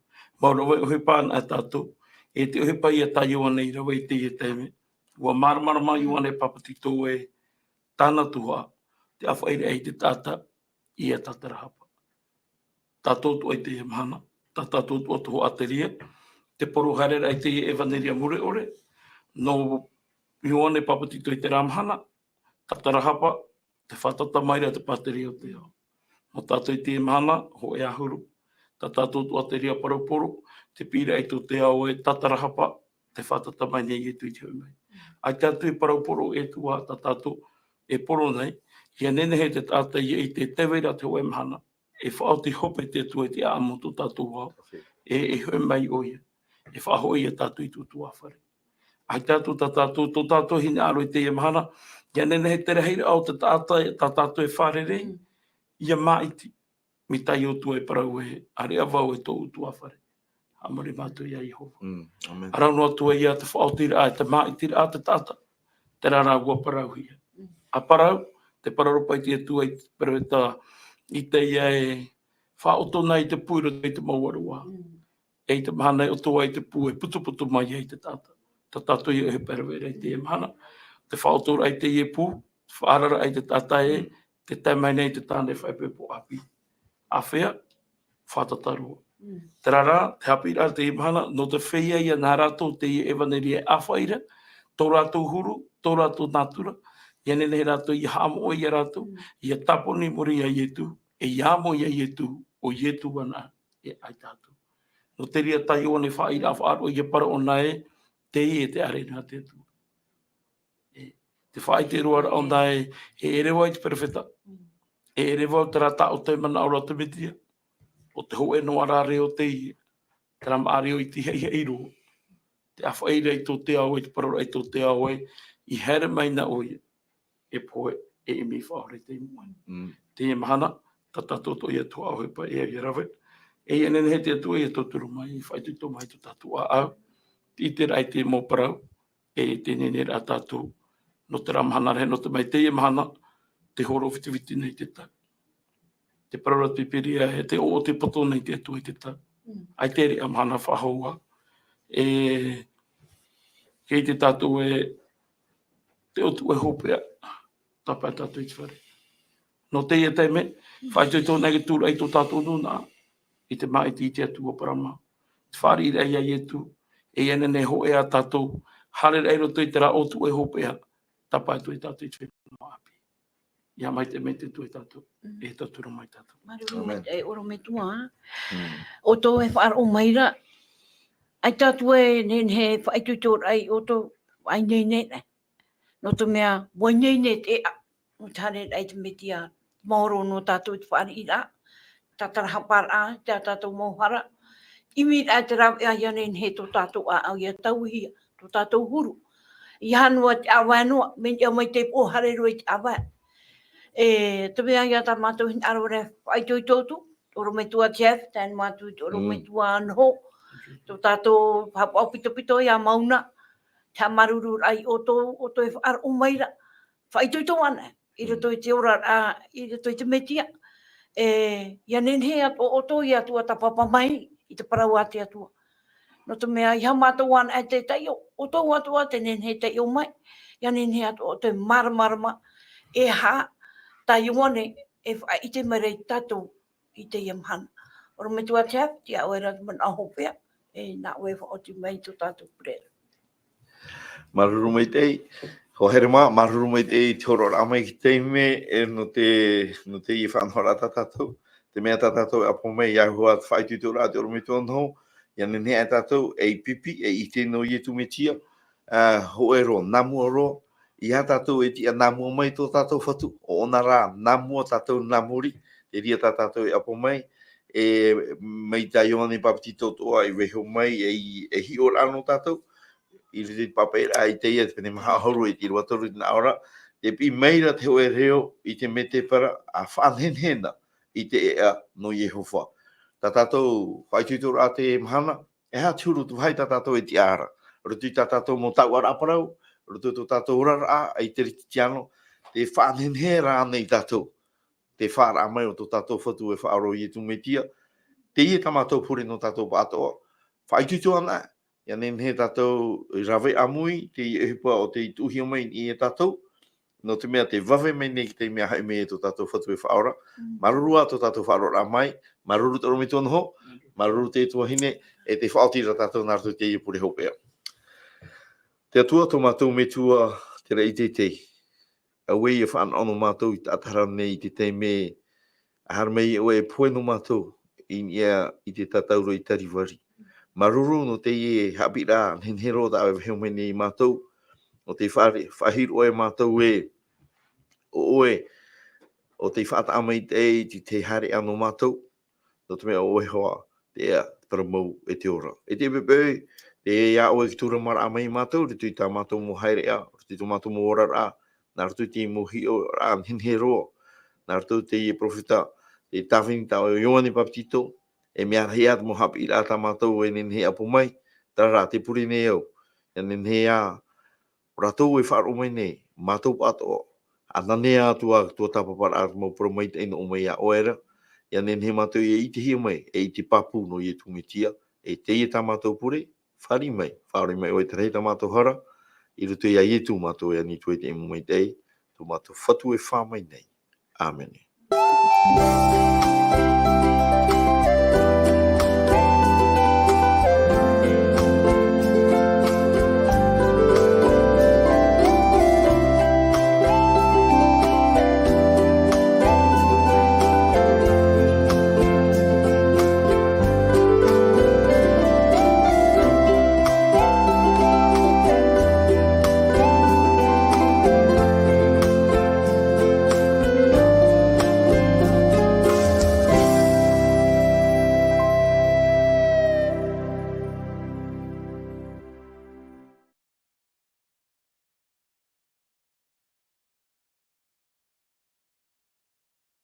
Mau rave ʻohipa na e tātou. E te ʻohipa ia tā Ioane i rave i teie taime. ʻUa māramarama Ioane Pāpetito e tāna tuhaʻa, te ʻāfaʻiraʻa i te taʻata, ʻia tātarahapa. Tātou atoʻa i teie mahana, tā tātou atoʻa tuhaʻa te reira, te poro haereraʻa i teie ʻevaneria mure ʻore, nō Ioane Pāpetito i terā mahana, tātarahapa, tē fātata mai ra te pātireia o te ao. Nō tātou i teie mahana, hōʻē ʻahuru, tā tātou atoʻa te reira parau poro, te piʻiraʻa i tō te ao e tātarahapa, tē fātata mai nei Ietu i te hoʻi mai. ʻAita atu e parau poro e tuʻu tā tātou e poro nei, ʻia nehenehe te taʻata ʻia ʻite tē vai ra te hōʻē mahana, e faʻaoti hope te Atua i te ʻāʻamu o tō tātou ao, e, e hoʻi mai ʻoia, e faʻahoʻi ia tātou i tō ʻoutou fare. ʻAita atu tā tātou, tō tātou hinaʻaro i teie mahana, ʻia nehenehe te rahiraʻa o te taʻata, tā tātou e fārerei, Mm. ʻia māʻiti. Mai tā ʻoutou e parau ē, ʻāreʻa vau e tō ʻoutou fare. Haʻamori mātou iā Iehova. Mm, amen. Parau noa atu ā ia te faʻaotiraʻa, te māʻitiraʻa te taʻata. Terā rā ʻua parauhia. Mm. ʻA parau, tē parau ra paʻi te Atua i te peropheta Itaia e faʻaotona i te pū i roto i te mau aroā. Mm. E i te mahana e ʻoto ai te pū e putuputu mai ai te taʻata. Tā tātou ia e parau ra i teie mahana. Te faʻaotoraʻa i teie pū, faʻaararaʻa i te taʻata ē, Mm. tē tae mai nei te tāne faʻaipoipo ʻāpī. Āfea, fātata roa. Mm. Terā rā, te haʻapiʻiraʻa i teie mahana, nō te feiā ia nā rātou teie ʻevaneria e ʻāfaʻi ra, tō rātou huru, tō rātou nātura, ʻia nehenehe rātou ʻia haʻamoʻe ia rātou, Mm. ʻia tāpuni i muri iā Ietu, e ʻia amo iā Ietu, ʻo Ietu anaʻe e ʻaita atu. Nō te reira tā Ioane faʻaʻiteraʻa faʻaroʻo ʻia parau ʻōna ē, teie te ʻāreʻa nā te Atua. E, te faʻaʻite roa ra ʻōna ē, e ʻere vau i te peropheta. Mm. E ʻere vau terā taʻoto e manaʻo ra te Mesia. ʻO te hōʻē noa rā reo teie. Terā māʻa reo iti haʻihaʻi roa. Te ʻāfaʻi ra i tō te ao ē, te parau ra i tō te ao ē, i haere mai na ʻoia. E pohe, e ʻimi faʻahou i te moʻe. Mm. Teie mahana, tā tātou atoʻa ia tuhaʻa ʻohipa e au ʻia rave. E ʻia nehenehe te Atua ʻia tauturu mai, ʻia faʻaitoito mai tō tātou ʻāʻau. Te ʻiteraʻa i te mau parau, e te neneraʻa tātou. Nō terā mahana rahi, nō te mea i teie mahana, te hōroʻa fitifiti nei te tau. Te parau ra te Pīpīria, e te ʻoʻote poto nei te Atua i te tau. Mm. ʻAita e ʻere ā mahana faʻahou ā. E, kei te tātou e, te ʻōtuʻa e hopeʻa, tāpae tātou i te fare. Nō teie taime, faʻaitoito nei te tūraʻi i tō tātou nūnaʻa, i te māʻiti i te Atua parau mā. Te fāriʻiraʻa iā Ietu, e ʻia nehenehe e hōʻē ā tātou, haereraʻa i roto i terā ʻōtuʻa e hopeʻa, tāpae atu ai tātou i te fenua ʻāpī. ʻIa maitaʻi mai te Atua ia tātou, Mm. e tauturu mai tātou. Māuruuru Amen. Maitaʻi, ʻorometua. Mm. ʻOutou e faʻaroʻo mai ra, ʻaita atu e nehenehe e faʻaitoitoraʻa ia ʻoutou, faʻaineine nei. Nō te mea, ʻua ineine te ʻēʻa, nō te haereraʻa i te Mesia, maoro nō tātou i te fāriʻiraʻa, tātarahaparaʻa, tā tātou mau hara, ʻimiraʻa i te rāveʻa ʻia nehenehe tō tātou ʻāʻau ʻia tauihia, tō tātou huru. ʻIa hānua te ʻāvae noa, mea niʻa mai te pō haere roa i te ʻāvae. E, te mea ia tā mātou hinaʻaro ra e faʻaitoito atu, ʻorometua Jeff, tae noa atu i te Mm. ʻorometua Noho, tō tātou haʻapaʻo pitopito ia Mauna, te haʻamāuruururaʻa ia ʻoutou, ʻoutou e faʻaroʻo mai ra, faʻaitoito anaʻe, i Mm. roto i te oraraʻa, i roto i te Mesia. E, ʻia nehenehe atoʻa ʻoutou ia tuatāpapa mai i te parau a te Atua. Nō te mea, ʻeiaha mātou anaʻe te taiʻo, ʻoutou atoʻa te nehenehe e taiʻo mai, ʻia nehenehe atoʻa ʻoutou e māramarama, e aha, tā Ioane, e faʻaʻite mai ra ia tātou, i teie mahana. ʻOrometua Jeff, tei iā ʻoe ra te manaʻo hopeʻa, e nā ʻoe e faʻaoti mai tō tātou pure ra. Māuruuru maitaʻi, hoa here mā, māuruuru maitaʻi i te hōroʻaraʻa mai i te taime, e nō te, nō teie faʻanahoraʻa tā tātou. Te mea tā tātou e ʻapo mai, ʻia hua te faʻaitoitoraʻa te ʻorometua Noho, ʻia nehenehe ā tātou, ei pipi, ei ʻite nō Ietu Mesia, ā, hōʻē roa, nā mua roa, ʻeiaha tātou e tiʻa nā mua mai tō tātou Fatu, ʻo ʻōna rā, nā mua tātou nā muri, te reira tā tātou e ʻapo mai, e, mai tā Ioane Papetito atoʻa i vaiiho mai, e, e hiʻoraʻa nō tātou, i roto i te pāpaʻiraʻa i Isaia, te pene maha ʻahuru, e te irava toru i te nā ʻō ra, tē piʻi mai ra te hōʻē reo i te mētēpara, ʻa faʻanehenehe na i te ʻēʻa nō Iehova. Tā tātou faʻaitoitoraʻa teie mahana, e aha te huru, te vāhi tā tātou e tiʻa ra. Roto i tā tātou mau taoʻaraʻa parau, roto i tō tātou oraraʻa, ei Kerisetiano, tē faʻanehenehe ra ānei tātou. Te faʻaara mai o tō tātou Fatu e Faʻaora ʻo Ietu Mesia. Teie tā mātou pure nō tātou pāʻatoʻa. Faʻaitoito anaʻe, ʻia nehenehe tātou i rave ʻāmui, teie ʻohipa ʻo tei tuʻuhia mai nei ia tātou. Nō te mea tē vave mai nei te taime ʻa hoʻi mai tō tātou Fatu e Faʻaora. Mm. Māuruuru ā tō tātou faʻaroʻoraʻa mai, māuruuru te ʻorometua Noho, māuruuru te tuahine, e tē faʻaoti ra tātou nā roto i teie pure hopeʻa. Te Atua tō mātou Metua, te raʻi teitei. Auē ʻia faʻanaho nō mātou i taʻata ra nei i te taime, ʻa haere mai ʻoe e pohe nō mātou, i niʻa i te tātauro i Kalivari. Māuruuru nō teie haʻapiʻiraʻa nehenehe roa tā ʻoe e vaiiho mai nei ia mātou, ʻo tē faʻa-, faʻaʻite ʻoe ia mātou ē, ʻo ʻoe, ʻo tei faʻataʻa maitaʻi i te, te haereʻa nō mātou, nō te mea ʻo ʻoe hoʻi te ʻēʻa, te parau mau, e te ora. E te pepe, tē iā ʻoe e tūramaraʻa mai ia mātou, roto i tā mātou mau haereʻa, roto i tō mātou mau oraraʻa, nā roto i te mau hiʻoraʻa nehenehe roa, nā roto i teie peropheta, te tāvini tā ʻoe Ioane Papetito, e mea rahi atu mau haʻapiʻiraʻa tā mātou e nehenehe e ʻapo mai, terā rā te pure nei au, ʻia nehenehe ā, ʻo rātou e faʻaroʻo mai nei, mātou atoʻa, ʻananea atu ā tuatāpaparaʻa te mau parau maitaʻi nō ʻō mai iā ʻoe ra, ʻia nehenehe mātou ʻia ʻitehia mai, e ʻite pāpū nō Ietu Metia, e teie tā mātou pure, fāriʻi mai, faʻaroʻo mai ʻoe te rahi tā mātou hara, i roto iā Ietu mātou e ani atu ai te ʻēmono maitaʻi, tō mātou Fatu e fā mai nei. ʻĀmene.